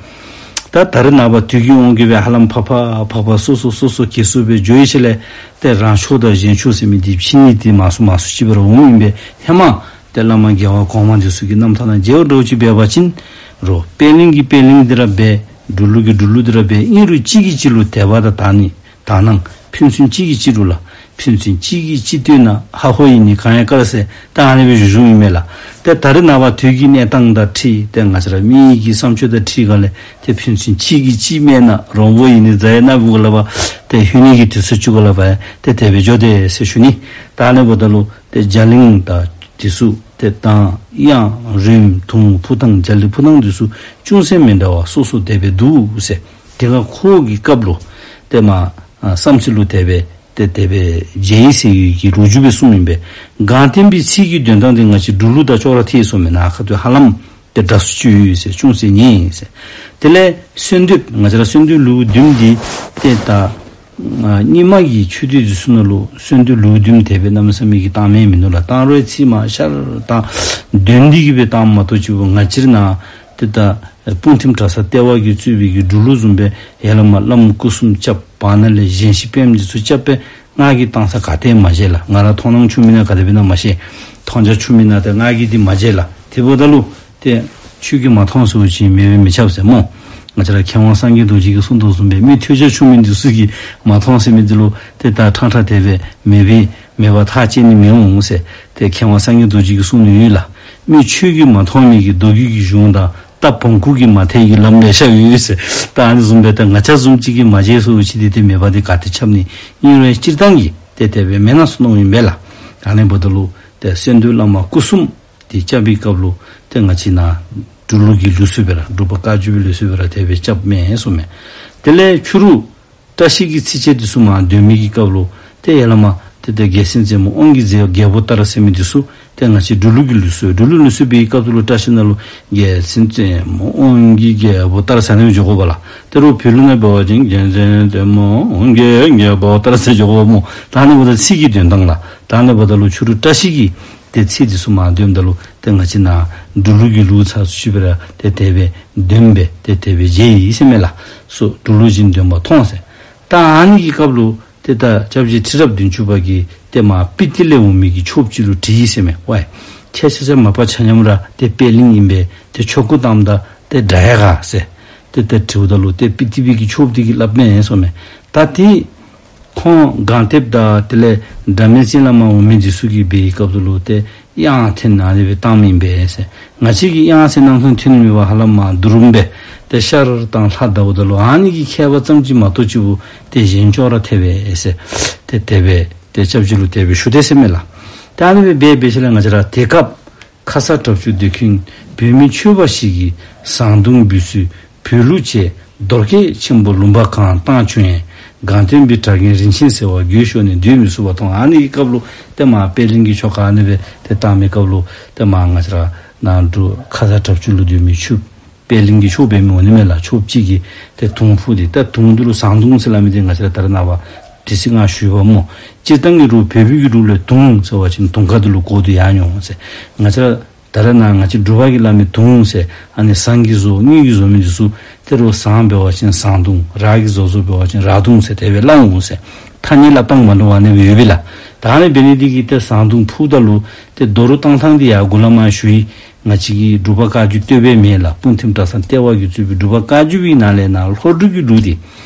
ད་ད་རེས་ནངས་པ་དུས་ཀྱི་དབང་གིས་སྦེ་ཧ་ལམ་ཕར་ཕར་ཕར་ཕར་སོ་སོ་སོ་སོ་གྱེས་སོ་སྦེ་འགྱོ་ཡི་ཟེར་ལས་ཏེ་རང་ཕྱོགས་དང་གཞན་ཕྱོགས་ཟེར་མི་འདི་ཕྱེ་ནི་འདི་མང་སུ་མང་སུ་ཅིག་སྦེ་ར་འོངམ་ཨིན་པས། ཧེ་མ་ཏེ་བླ་མ་རྒྱལ་བ་གོང་མ་འདི་ཚུ་གི་རྣམ་ཐར་ནང་མཇལཝ་འདྲཝ་ཅིག་འབད་བ་ཅིན་རོགས་པད་གླིང་གིས་པད་གླིང་འདི་ར་འབད། འབྲུག་ལུགས་ཀྱིས་འབྲུག་ལུགས་འདི་ར་འབད། ཨིན་རུང་གཅིག་གིས་གཅིག་ལུ་དད་པ་དང་དག་སྣང་དག་སྣང་ཕན་ཚུན་གཅིག་གིས་གཅིག་ལུ་ལགས། ཕན་ཚུན་གཅིག་གིས་གཅིག་བསྟོད་ན་ཧ་ཧོ་ཨིན་ནི་གང་ཡང་དཀར་ཟེར་ད་ཨ་ནི་སྦེ་བཞུགས་བཞུགསཔ་ཨིན་མས་ལགས། ཏེ་ད་རེས་ནངས་པ་དུས་ཀྱི་གནས་སྟངས་དང་འཁྲིལ་ཏེ་ང་བཅས་ར་མི་གི་བསམ་སྤྱོད་དང་འཁྲིལ་སྒང་ལས་ཏེ་ཕན་ཚུན་གཅིག་གིས་གཅིག་སྨད་ན་རོང་བོ་ཨིན་ནི་རྫ་ཡི་ནག་པོ་གུ་ལས་ཕར་ཏེ་ལྷོད་ནི་གི་དུས་ཚོད་ཅིག་གུ་ལས་ཕར་ཏེ་དེ་སྦེ་འགྱོ་དེས་ཟེར་ཞུ་ནི། ད་ཨ་ནི་འབདཝ་ད་ལུ་ཏེ་རྒྱ་གླིང་དང་འདི་ཚུ་ཏེ་གདངས་དབྱངས་རོལམོ་དུང་འཕུ་སྟངས་རྒྱ་གླིང་འཕུ་སྟངས་འདི་ཚུ་ཅུང་ཟད་མི་འདྲ་བ་སོ་སོ་དེ་སྦེ་འདུག་ཟེར། དེ་ཁར་ཁོ་གི་སྐབས་ལུ་ཏེ་མར་ཨ་བསམ་རྩེ་ལུ་དེ་སྦེ་ཏེ་དེ་སྦེ་མཇལ་ཡི་ཟེར་བའི་གི་ལོ་རྒྱུས་སྦེ་གསུངམ་ཨིན་པས། སྒང་སྟེང་པའི་ཚིག་གི་འདོན་སྟངས་འདི་ང་བཅས་འབྲུག་ལུགས་དང་ཅོག་ར་འཐད་སོང་མེན་ན། ཁ་ཐུག་ཧ་ལམ་ཏེ་འདྲ་སུ་ཅིག་ཡོད་ཟེར། ཅུང་ཟད་ཉེ་ཟེར། དེ་ལས་གསོལ་འདེབས་ང་བཅས་ར་གསོལ་འདེབས་ལེའུ་བདུན་འདི་ཏེ་ད་ ཨ་རྙིང་མ་གི་ཆོས་སྡེ་འདི་ཚུ་ནང་ལུ་གསོལ་འདེབས་ལུགས་བདུན་དེ་སྦེ་གནམ་མེད་ས་མེད་ཀྱི་བཏང་མི་མིན་ནུག་ལགས། བཏང་རུང་ཚིག་མ་ཤར་བཏང་དོན་འདི་གིས་སྦེ་བཏངམ་མ་གཏོགས་ཅིག་པོ་ང་བཅས་ར་ནཱ་ཏེ་ད་སྤུངས་ཐིམ་གྲྭ་ཚང་ལྟེ་བ་གིས་གཙོས་པའི་གི་འབྲུག་ལུགས་བཟུམ་སྦེ་ཡར་ལས་མར་བླམ་སྐུ་གསུམ་རྐྱབ་བར་ན་ལས་གཞན་གཤིས་དཔལམོ་འདི་ཚུ་རྐྱབ་སྦེ་ང་གིས་བཏང་ས་ག་ཏེ་མ་མཇལ་ལགས། ང་ར་མཐོང་སྣང་ཆུང་མི་ནང་ག་དེ་སྦེ་ན་མ་ཤེས། མཐོང་རྒྱ་ཆུང་མི་ནང་ཏེ་ང་གིས་འདི་མ་མཇལ་ལགས། དེ་འབདཝ་ད་ལུ་ཏེ་ཁྱོད་ཀྱིས་མ་མཐོང་ཟེར་བ་ཅིན་མེད་པས་མི་ཁྱབ་ཟེར་སྨོ། ང་བཅས་ར་མཁས་དབང་སངས་རྒྱས་རྡོ་རྗེ་གིས་གསུངས་དོ་བཟུམ་སྦེ་མི་ཐོས་རྒྱ་ཆུང་མི་འདི་ཚུ་གིས་མ་མཐོང་ཟེར་མི་འདི་ལུ་ཏེ་ད་ཕྲང་ཕྲང་དེ་སྦེ་མེད་པས་མེད་པར་ཐག་བཅད་ནི་མི་འོང་ཟེར་ཏེ་མཁས་དབང་སངས་རྒྱས་རྡོ་རྗེ་གིས་གསུངས་ནི་ཡོད་ལགས། མི་ཁྱོད་ཀྱིས་མ་མཐོང་མི་གི་མདོ་རྒྱུད་ཀྱི་གཞུང་དང་རྟ་བོང་ཀུ་གིས་མ་ཐེག་གི་ལམ་ལེ་ཤ་ཡོད་ཟེར། ད་ཨ་ནི་བཟུམ་སྦེ་ད་ང་བཅས་བཟུམ་ཅིག་གིས་མ་མཇལ་ཟེར་བ་ཅིན་འདི་ཏེ་མེད་པ་འདི་ག་ཏེ་ཁྱབ་ནི། ཨིན་རུང་སྤྱིར་བཏང་གི་ཏེ་དེ་སྦེ་མེན་ན་ཟེར་མནོཝ་ཨིན་པས་ལགས། ཨ་ནི་འབདཝ་ད་ལུ་ཏེ་གསོལ་འདེབས་བླ་མ་སྐུ་གསུམ་འདི་རྐྱབ་པའི་སྐབས་ལུ་ཏེ་ང་བཅས་ནཱ་འབྲུག་ལུགས་ཀྱི་ལུགས་སྲོལ་སྦེ་ར་འབྲུག་པ་བཀའ་བརྒྱུད་པའི་ལུགས་སྲོལ་སྦེ་ར་དེ་སྦེ་རྐྱབ་མས་ཟེར་མས། དེ་ལས་ཕྱི་རུ་བཀྲ་ཤིས་ཀྱི་ཚིགས་བཅད་འདི་ཚུ་མར་འདོན་མི་གི་སྐབས་ལུ་ཏེ་ཡར་ལས་མར་ཏེ་ཏེ་རྒྱལ་མཚན་རྩེ་མོ་དབང་གི་རྒྱལ་པོ་ལྟར་ཟེར་མི་འདི་ཚུ་ཏེ་ང་བཅས་འབྲུག་ལུགས་ཀྱི་ལུགས་སྲོལ། འབྲུག་ལུགས་ལུགས་སྲོལ་འབད་བའི་སྐབས་སུ་ལུ་བཀྲ་ཤིས་ནང་ལུ་རྒྱལ་མཚན་རྩེ་མོ་དབང་གི་རྒྱལ་པོ་ལྟར་ཟེར་ནི་འགྱོ་དགོ་པས་ལགས། དེ་རུང་བོད་ལུགས་ནང་འབད་བ་ཅིན་རྒྱལ་མཚན་རྩེ་མོ་དབང་གི་རྒྱལ་པོ་ལྟར་ཟེར་འགྱོ་དགོ་སྨོ། ད་ཨ་ནི་འབདཝ་ད་ཚིག་གི་འདོན་སྟངས་ལགས། ད་ཨ་ནི་འབདཝ་ད་ལུ་ཕྱི་རུ་བཀྲ་ཤིས་ཀྱི་ཏེ་ཚིག་འདི་ཚུ་མར་འདོནམ་ད་ལུ་ཏེ་ང་བཅས་ནཱ་འབྲུག་ལུགས་ཀྱི་ལུགས་ཚར་སུ་ཅིག་སྦེ་ར་ཏེ་དེ་སྦེ་འདོན་སྦེ་ཏེ་དེ་སྦེ་མཇལ་ཡི་ཟེར་མས་ལགས། སོ་འབྲུག་ལུགས་བཞིན་འདོན་པ་མཐོང་ཟེར། ད་ཨ་ནི་གི་སྐབས་ལུ་ཏེ་ད་སྐྱབས་རྗེ་ཁྲི་རབས་བདུན་ཅུ་པ་གིས་ཏེ་མར་སྤི་ཏི་ལས་འོང་མི་གི་ཆོསཔ་ཅིག་ལུ་དྲིས་ཡི་ཟེར་མས། ཝའི་ཁྱེད་ཆ་ཁྱབ་མ་པ་ཆ་མཉམ་ར་ཏེ་པད་གླིང་ཨིན་པས། ཏེ་ཆོ་ག་གཏངམ་ད་ཏེ་འདྲ་ཡ་ག་ཟེར། ཏེ་ཏེ་དྲིཝ་ད་ལུ་ཏེ་སྤི་ཏི་པའི་གི་ཆོསཔ་འདི་གིས་སླབ་མས་ཟེར་མས། ད་ཏེ་ཁོང་སྒང་སྟེང་དང་དེ་ལས་སྒྲ་མེད་ཅན་ལས་མར་འོང་མི་འདི་ཚུ་གིས་འབད་བའི་སྐབས་སུ་ལུ་ཏེ་དབྱངས་འཐེན་ཨ་ནི་སྦེ་བཏང་མི་ཨིན་པས་ཟེར། ང་བཅས་ཀྱིས་དབྱངས་ཟེར་ནང་དོན་འཐེན་མི་འབད་བར་ཧ་ལམ་མར་དུ་རུམ་སྦེ་ཏེ་ཤར་དང་ལྷ་བལྟཝ་ད་ལུ་ཨ་ནི་གི་ཁྱད་པར་ཙམ་ཅིག་མ་གཏོགས་ཅིག་པོ་ཏེ་གཞན་ཅོག་ར་འཐད་པས་ཟེར། ཏེ་དེ་སྦེ་ཏེ་སྐྱབས་རྗེ་ལུ་དེ་སྦེ་ཞུ་དེས་ཟེར་མས་ལགས། ད་ཨ་ནི་སྦེ་འབད་འབད་ཞིནམ་ལས་ང་བཅས་ར་དེ་སྐབས་ཁ་ས་དྲག་ཅུང་སྡེ་ཁུངས་བོད་མི་ཆོསཔ་ཞིག་གིས་ཟངས་མདུང་འབུད་ཚུལ་བོད་ལུགས་བཅས་རྡོར་བརྒྱད་ཆེན་པོ་ལུང་པ་གང་བཏང་བྱུང་ཡང་སྒང་སྟེང་པའི་གྲྭ་རྒན་རིན་ཆེན་ཟེར་བ་འགྱོད་ཤོར་ནས་སྡོད་མི་ཚུགས་པ་མཐོང་། ཨ་ནི་གི་སྐབས་ལུ་ཏེ་མར་པད་གླིང་གི་ཆོ་ག་ཨ་ནི་སྦེ་ཏེ་བཏང་མི་སྐབས་ལུ་ཏེ་མར་ང་བཅས་ར་ནཱ་འབྲུག་ཁ་ས་དྲག་ཅུང་ལུ་སྡོད་མི་ཆོསཔ་པད་གླིང་གི་ཆོསཔ་འབད་མི་འོང་ནི་མས་ལགས། ཆོསཔ་ཅིག་གིས་ཏེ་དུང་ཕུ་སྟེ་ད་དུང་འདི་ལུ་ཟངས་དུང་ཟེར་སླབ་མི་འདི་ང་བཅས་ར་ད་རེས་ནངས་པ་དེ་ཚིག་ང་ཞུ་བ་སྨོ། སྤྱིར་བཏང་གི་རུང་བོད་པའི་གི་ལུགས་ལས་དུང་ཟེར་བ་ཅིན་དུང་དཀར་འདི་ལུ་གོ་སྟེ་ཡར་འོང་ཟེར། ང་བཅས་ར་ད་རེས་ནཱ་ང་བཅས་འབྲུག་པ་གིས་སླབ་མི་དུང་ཟེར་ཨ་ནི་ཟངས་ཀྱིས་བཟོ་དངུལ་གྱིས་བཟོ་མི་འདི་ཚུ་དེ་རུང་ཟངས་འབད་བ་ཅིན་ཟངས་དུང་རག་གིས་བཟོ་བཟོཝ་འབད་བ་ཅིན་རག་དུང་ཟེར་དེ་སྦེ་སླབ་འོང་ཟེར། ཐ་སྙད་སླབ་ཐངས་མ་འདྲཝ་ཨ་ནི་སྦེ་ཡོད་པས་ལགས། ད་ཨ་ནི་འབད་ནི་འདི་གིས་ཏེ་ཟངས་དུང་ཕུཝ་ད་ལུ་ཏེ་རྡོ་རུག་བཏང་ཐངས་འདི་ཡར་མགུ་ལས་མར་ཞུ་ཡི། ང་བཅས་ཀྱི་འབྲུག་པ་བཀའ་བརྒྱུད་བསྟོད་པའི་མེ་ལ་སྤུངས་ཐིམ་གྲྭ་ཚང་ལྟེ་བ་གིས་གཙོས་པའི་འབྲུག་པ་བཀའ་བརྒྱུད་པའི་ནང་ལས་ནཱ་ལྷོ་འབྲུག་གི་ལུགས་འདི་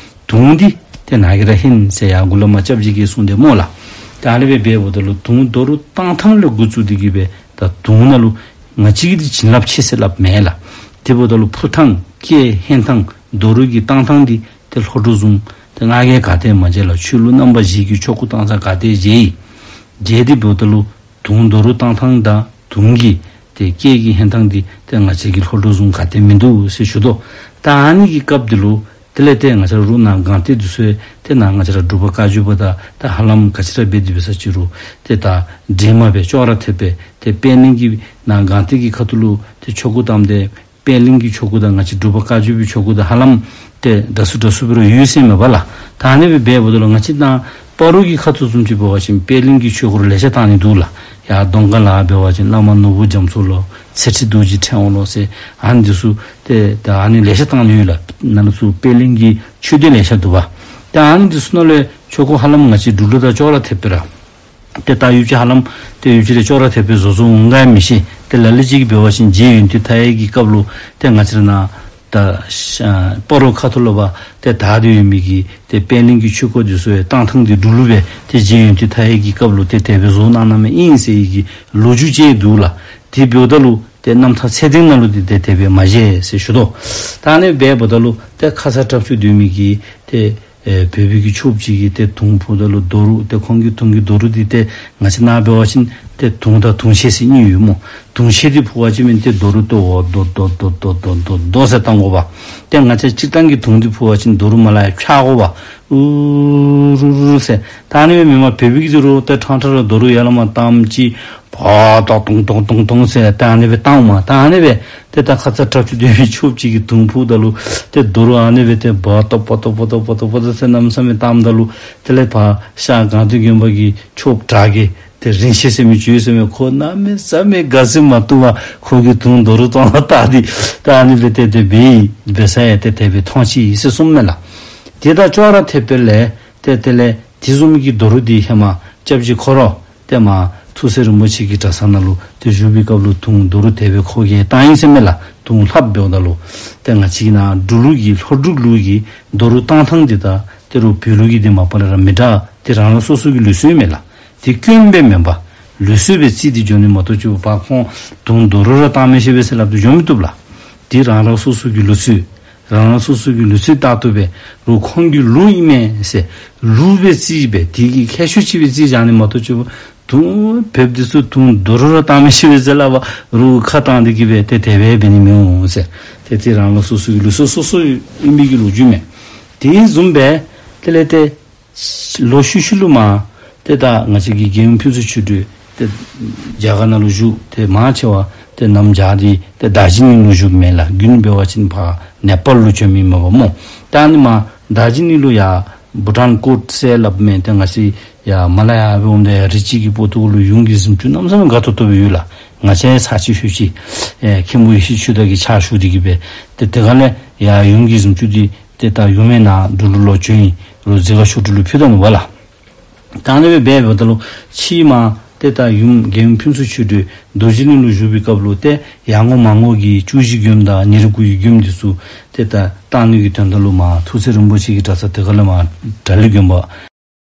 དུང་འདི་ཏེ་ནཱ་གིས་ར་ཧན་ཟེར་ཡར་མགུ་ལས་མར་སྐྱབས་རྗེ་གིས་གསུངས་ཏེ་སྨོ་ལགས། ད་ཨ་ནི་སྦེ་འབདཝ་ད་ལུ་དུང་རྡོ་རུག་བཏང་ཐངས་ལས་འགོ་བཙུགས་ཏེ་གིས་སྦེ་ད་དུང་ནང་ལུ་ང་བཅས་ཀྱིས་འདི་བྱིན་རླབས་ཆེ་ཟེར་སླབ་མེན་ལགས། དེ་འབདཝ་ད་ལུ་ཕུ་ཐངས་སྐད་ཧན་ཐངས་རྡོ་རུག་གི་བཏང་ཐངས་འདི་ཏེ་ལྷོ་འབྲུག་བཟུམ་ཏེ་ང་གིས་ག་ཏེ་མ་མཇལ་ལགས། ཆོས་ལུགས་རྣམ་པ་བཞི་གི་ཆོ་ག་གཏང་ས་ག་ཏེ་མཇལ་ཡི། མཇལ་ཏེ་འབདཝ་ད་ལུ་དུང་རྡོ་རུག་བཏང་ཐངས་དང་དུང་གི་ཏེ་སྐད་ཀྱི་ཧན་ཐངས་འདི་ཏེ་ང་བཅས་ཀྱི་ལྷོ་འབྲུག་བཟུམ་ག་ཏེ་མིན་འདུག་ཟེར་ཞུ་དོ། ད་ཨ་ནི་གི་སྐབས་འདི་ལུ་དེ་ལས་ཏེ་ང་བཅས་ར་རུང་ནཱ་སྒང་སྟེང་འདི་ཚུ་ཏེ་ནཱ་ང་བཅས་ར་འབྲུག་པ་བཀའ་བརྒྱུད་པ་དང་ཏེ་ཧ་ལམ་ག་ཅི་ར་འབད་དེ་འབད་ས་ཅིག་རུང་ཏེ་ད་འདྲེས་མ་སྦེ་ཅོག་ར་འཐདཔ་སྦེ་ཏེ་པད་གླིང་གི་ནཱ་སྒང་སྟེང་གི་ཁ་ཐུག་ལུ་ཏེ་ཆོ་ག་གཏངམ་ད་པད་གླིང་གི་ཆོ་ག་དང་ང་བཅས་འབྲུག་པ་བཀའ་བརྒྱུད་པའི་ཆོ་ག་དང་ཧ་ལམ་ཏེ་འདྲ་སུ་འདྲ་སུ་སྦེ་ར་ཡོད་ཟེར་མས་པ་ལགས། ད་ཨ་ནི་སྦེ་འབདཝ་ད་ལུ་ང་བཅས་ནཱ་སྤ་རོ་གི་ཁ་ཐུག་བཟུམ་ཅིག་འབད་བ་ཅིན་པད་གླིང་གི་ཆོས་སྐོར་ལེ་ཤ་གཏང་ནི་འདུག་ལགས། ཡར་གདོང་དཀར་ལ་འབད་བ་ཅིན་བླ་མ་ནོར་བུ་རྒྱ་མཚོ་ལོ་ཚེ་ཁྲིད་རྡོ་རྗེ་ཕྲེང་བ་ལོ་ཟེར་ཨ་ནི་འདི་ཚུ་ཏེ་ད་ཨ་ནི་ལེ་ཤ་གཏང་ནི་ཡོད་ལགས། ནཱ་ལུ་ཚུ་པད་གླིང་གི་ཆོས་སྡེ་ལེ་ཤ་འདུག་པ། ད་ཨ་ནི་འདི་ཚུ་ནང་ལས་ཆོ་ག་ཧ་ལམ་ང་བཅས་འབྲུག་ལུ་དང་ཅོག་ར་འཐདཔ་སྦེ་ར་ཏེ་ད་ཡུདཔ་ཅིག་ཧ་ལམ་ཏེ་ཡུདཔ་ཅིག་ལས་ཅོག་ར་འཐདཔ་སྦེ་བཟོ་བཟོཝ་འོང་ག་མི་ཤེས། ཏེ་ལ་ལུ་ཅིག་གིས་འབད་བ་ཅིན་རྗེ་ཡོན་ཏན་མཐའ་ཡས་ཀྱི་སྐབས་ལུ་ཏེ་ང་བཅས་ར་ནཱ་ད་ཤ་སྤ་རོ་ཁ་ཐུག་ལུ་འབད་ཏེ་དར་ཏེ་ཡོད་མི་གི་ཏེ་པད་གླིང་གི་ཆོས་སྐོར་འདི་ཚུ་ཡང་གཏང་ཐངས་འདི་འབྲུག་ལུ་སྦེ་ཏེ་རྗེ་ཡོན་ཏན་མཐའ་ཡས་ཀྱི་སྐབས་ལུ་ཏེ་དེ་སྦེ་བཟོ་གནང་གནངམ་ཨིན་ཟེར་བའི་གི་ལོ་རྒྱུས་ཅིག་འདུག་ལགས། དེ་འབདཝ་ད་ལུ་ཏེ་རྣམ་ཐར་ཚད་ལྡན་ནང་ལུ་འདི་ཏེ་དེ་སྦེ་མ་མཇལ་ཟེར་ཞུ་དོ། ད་ཨ་ནི་སྦེ་འབདཝ་ད་ལུ་ཏེ་ཁ་ས་དྲག་ཅུང་སྡོད་མི་གི་ཏེ་ཨེ་བོད་པའི་གི་ཆོསཔ་ཅིག་གིས་ཏེ་དུང་ཕུཝ་ད་ལུ་རྡོ་རུག་ཏེ་ཁོང་གི་དུང་གི་རྡོ་རུག་འདི་ཏེ་ང་བཅས་ནཱ་འབད་བ་ཅིན་ ཏེ་དུང་དང་དུང་ཆེན་ཟེར་གཉིས་ཡོད་སྨོ། དུང་ཆེན་འདི་ཕུ་བ་ཅིན་མེན་ཏེ་རྡོ་རུ་ཏོ་འོ་རྡོ་རྡོ་རྡོ་རྡོ་རྡོ་རྡོ་ཟེར་བཏང་དགོ་པ། ཏེ་ང་བཅས་སྤྱིར་བཏང་གི་དུང་འདི་ཕུ་བ་ཅིན་རྡོ་རུ་མ་ལ་ཡ་འཕྱག་དགོ་པ། ཨུ་རུ་རུ་ཟེར། ད་ཨ་ནི་སྦེ་མེན་མས། བོད་པའི་གི་རྡོ་རུ་ཏེ་ཕྲང་ཕྲང་ར་རྡོ་རུ་ཡར་ལས་མར་བཏངམ་ཅིག་བ་ཏོག་ཏོང་ཏོང་ཏོང་ཏོང་ཟེར་ད་ཨ་ནི་སྦེ་བཏངམ་མས། ད་ཨ་ནི་སྦེ་ཏེ་ད་ཁ་ཙ་དྲག་ཅིག་སྡོད་པའི་ཆོསཔ་ཅིག་གིས་དུང་ཕུཝ་ད་ལུ་ཏེ་རྡོ་རུ་ཨ་ནི་སྦེ་ཏེ་བ་ཏོག་བ་ཏོག་བ་ཏོག་བ་ཏོག་བ་ཏོག་ཟེར་གནམ་མེད་ས་མེད་བཏངམ་ད་ལུ་དེ་ལས་ཕར་ཤར་སྒང་སྟེང་དགོན་པ་གི་ཆོསཔ་དྲག་གི་ཏེ་རིན་ཆེན་ཟེར་མི་ཅིག་ཡོད་ཟེར་མས། ཁོ་གནམ་མེད་ས་མེད་དགའ་ཚོར་མ་བཏུབ་པར་ཁོ་གིས་དུང་རྡོ་རུ་བཏང་བ་ལྟ་སྟེ་ད་ཨ་ནི་སྦེ་ཏེ་དེ་སྦེ་འབད་ས་ཡང་ཏེ་དེ་སྦེ་མཐོང་ཅི་ཟེར་གསུངམ་མས་ལགས། ཏེ་ད་ཅོག་ར་འཐདཔ་སྦེ་ལས་ཏེ་དེ་ལས་དེ་བཟུམ་གྱི་རྡོ་རུ་འདི་ཧེ་མ་སྐྱབས་རྗེ་ཁོ་ར་ཏེ་མར་ཐུགས་སྲས་རིན་པོ་ཆེ་གི་གྲྭ་ཚང་ནང་ལུ་ཏེ་བཞུགས་པའི་སྐབས་ལུ་དུང་རྡོ་རུ་དེ་སྦེ་ཁོ་གིས་བཏང་ཡི་ཟེར་མས་ལགས། དུང་ལྷབ་འབདཝ་ད་ལུ་ཏེ་ང་བཅས་ནཱ་འབྲུག་ལུ་གི་ལྷོ་འབྲུག་ལུ་གི་རྡོ་རུ་བཏང་ཐངས་འདི་དང་ཏེ་རུང་བོད་ལུ་གི་འདི་མ་པ་ལས་ར་མི་འདྲ། ཏེ་རང་རང་སོ་སོ་གི་ལུགས་སྲོལ་མས་ལགས། ཏེ་སྐྱོན་སྦེ་མེན་པར་ལུགས་སྲོལ་སྦེ་བརྩི་སྟེ་འགྱོ་ནི་མ་གཏོགས་ཅིག་པ་ཁོང་དུང་རྡོ་རུ་ར་བཏང་མི་ཤེས་པས་ཟེར་སླབ་སྟེ་འགྱོ་མི་བཏུབ་ལགས། ཏེ་རང་རང་སོ་སོ་གི་ལུགས་སྲོལ་རང་རང་སོ་སོ་གི་ལུགས་སྲོལ་ལྟར་དུ་སྦེ་རུང་ཁོང་གི་ལུགས་ཨིན་མས་ཟེར་ལུགས་སྦེ་བརྩིས་སྦེ་དེ་གི་ཁྱད་ཆོས་ཅིག་སྦེ་བརྩིས་བཞག་ནི་མ་གཏོགས་ཅིག་པ་དུང་བོདཔ་འདི་ཚུ་དུང་རྡོ་རུ་ར་བཏང་མི་ཤེས་པས་ཟེར་སླབ་པ་རུང་ཁ་བཏང་སྟེ་གི་སྦེ་ཏེ་དེ་སྦེ་འབད་ནི་མི་འོང་ཟེར། ཏེ་དེ་རང་རང་སོ་སོ་གི་ལུགས་སྲོལ་སོ་སོ་ཨིན་པའི་གི་ལོ་རྒྱུས་མས། དེ་བཟུམ་སྦེ་དེ་ལས་ཏེ་ལོག་ཤུལ་ཤུལ་ལུ་མར་ཏེ་ད་ང་བཅས་ཀྱི་རྒྱལ་ཡུམ་ཕུན་ཚོགས་ཆོས་སྒྲོན་ཏེ་རྒྱ་གར་ནང་ལུ་བཞུགས། ཏེ་མང་ཆེ་བ་ཏེ་ནམ་རྒྱུན་འདི་ཏེ་དར་ཇི་ལིང་ལུ་བཞུགསཔ་མས་ལགས། རྒྱུན་འབད་བ་ཅིན་ཕར་ནེ་པཱལ་ལུ་བྱོནམ་ཨིན་མས་པ་སྨོ། ད་ཨ་ནི་མར་དར་ཇི་ལིང་ལུ་ཡར་བྷུ་ཊཱན་ཀོཊ་ཟེར་སླབ་མི་ཏེ་ང་བཅས་ཡར་མར་ལས་ཡར་སྦེ་འོངམ་ད་ཡར་རི་ཅིག་གི་སྤུ་ཏོག་ལུ་ཡུམ་གྱི་གཟིམ་ཅུང་གནམ་མེད་ས་མེད་དགའ་ཏོག་ཏོ་སྦེ་ཡོད་ལགས། ང་བཅས་ཚར་གཅིག་ཤུལ་ཅིག་ཨེ་མཁན་པོ་ཡེ་ཤེས་ཆོས་དར་གྱི་ཕྱག་ཞུ་སྟེ་གི་སྦེ་ཏེ་དེ་ཁ་ལས་ཡར་ཡུམ་གྱི་གཟིམ་ཅུང་འདི་ཏེ་ད་ཡུམ་ནཱ་འབྲུག་ལུ་ལོག་བྱོན་ཡི་རུང་མཛེས་དགའ་ཆོས་སྒྲོན་ལུ་ཕུལ་ད་ནུག་པ་ལགས། ད་ཨ་ནི་སྦེ་འབདཝ་ད་ལུ་ཕྱིས་མར་ཏེ་ད་ཡུམ་རྒྱལ་ཡུམ་ཕུན་ཚོགས་ཆོས་སྒྲོན་རྡོ་རྗེ་གླིང་ལུ་བཞུགས་པའི་སྐབས་ལུ་ཏེ་ཡར་ངོ་མར་ངོ་གི་བཅུ་བཞི་མགྱོནམ་དང་ཉེར་དགུ་ཡི་མགྱོནམ་འདི་ཚུ་ཏེ་ད་བཏང་ནི་གི་དོན་དག་ལུ་མར་ཐུགས་སྲས་རིན་པོ་ཆེ་གི་གྲྭ་ཚང་དེ་ཁ་ལས་མར་དགྲ་ལི་དགོན་པ་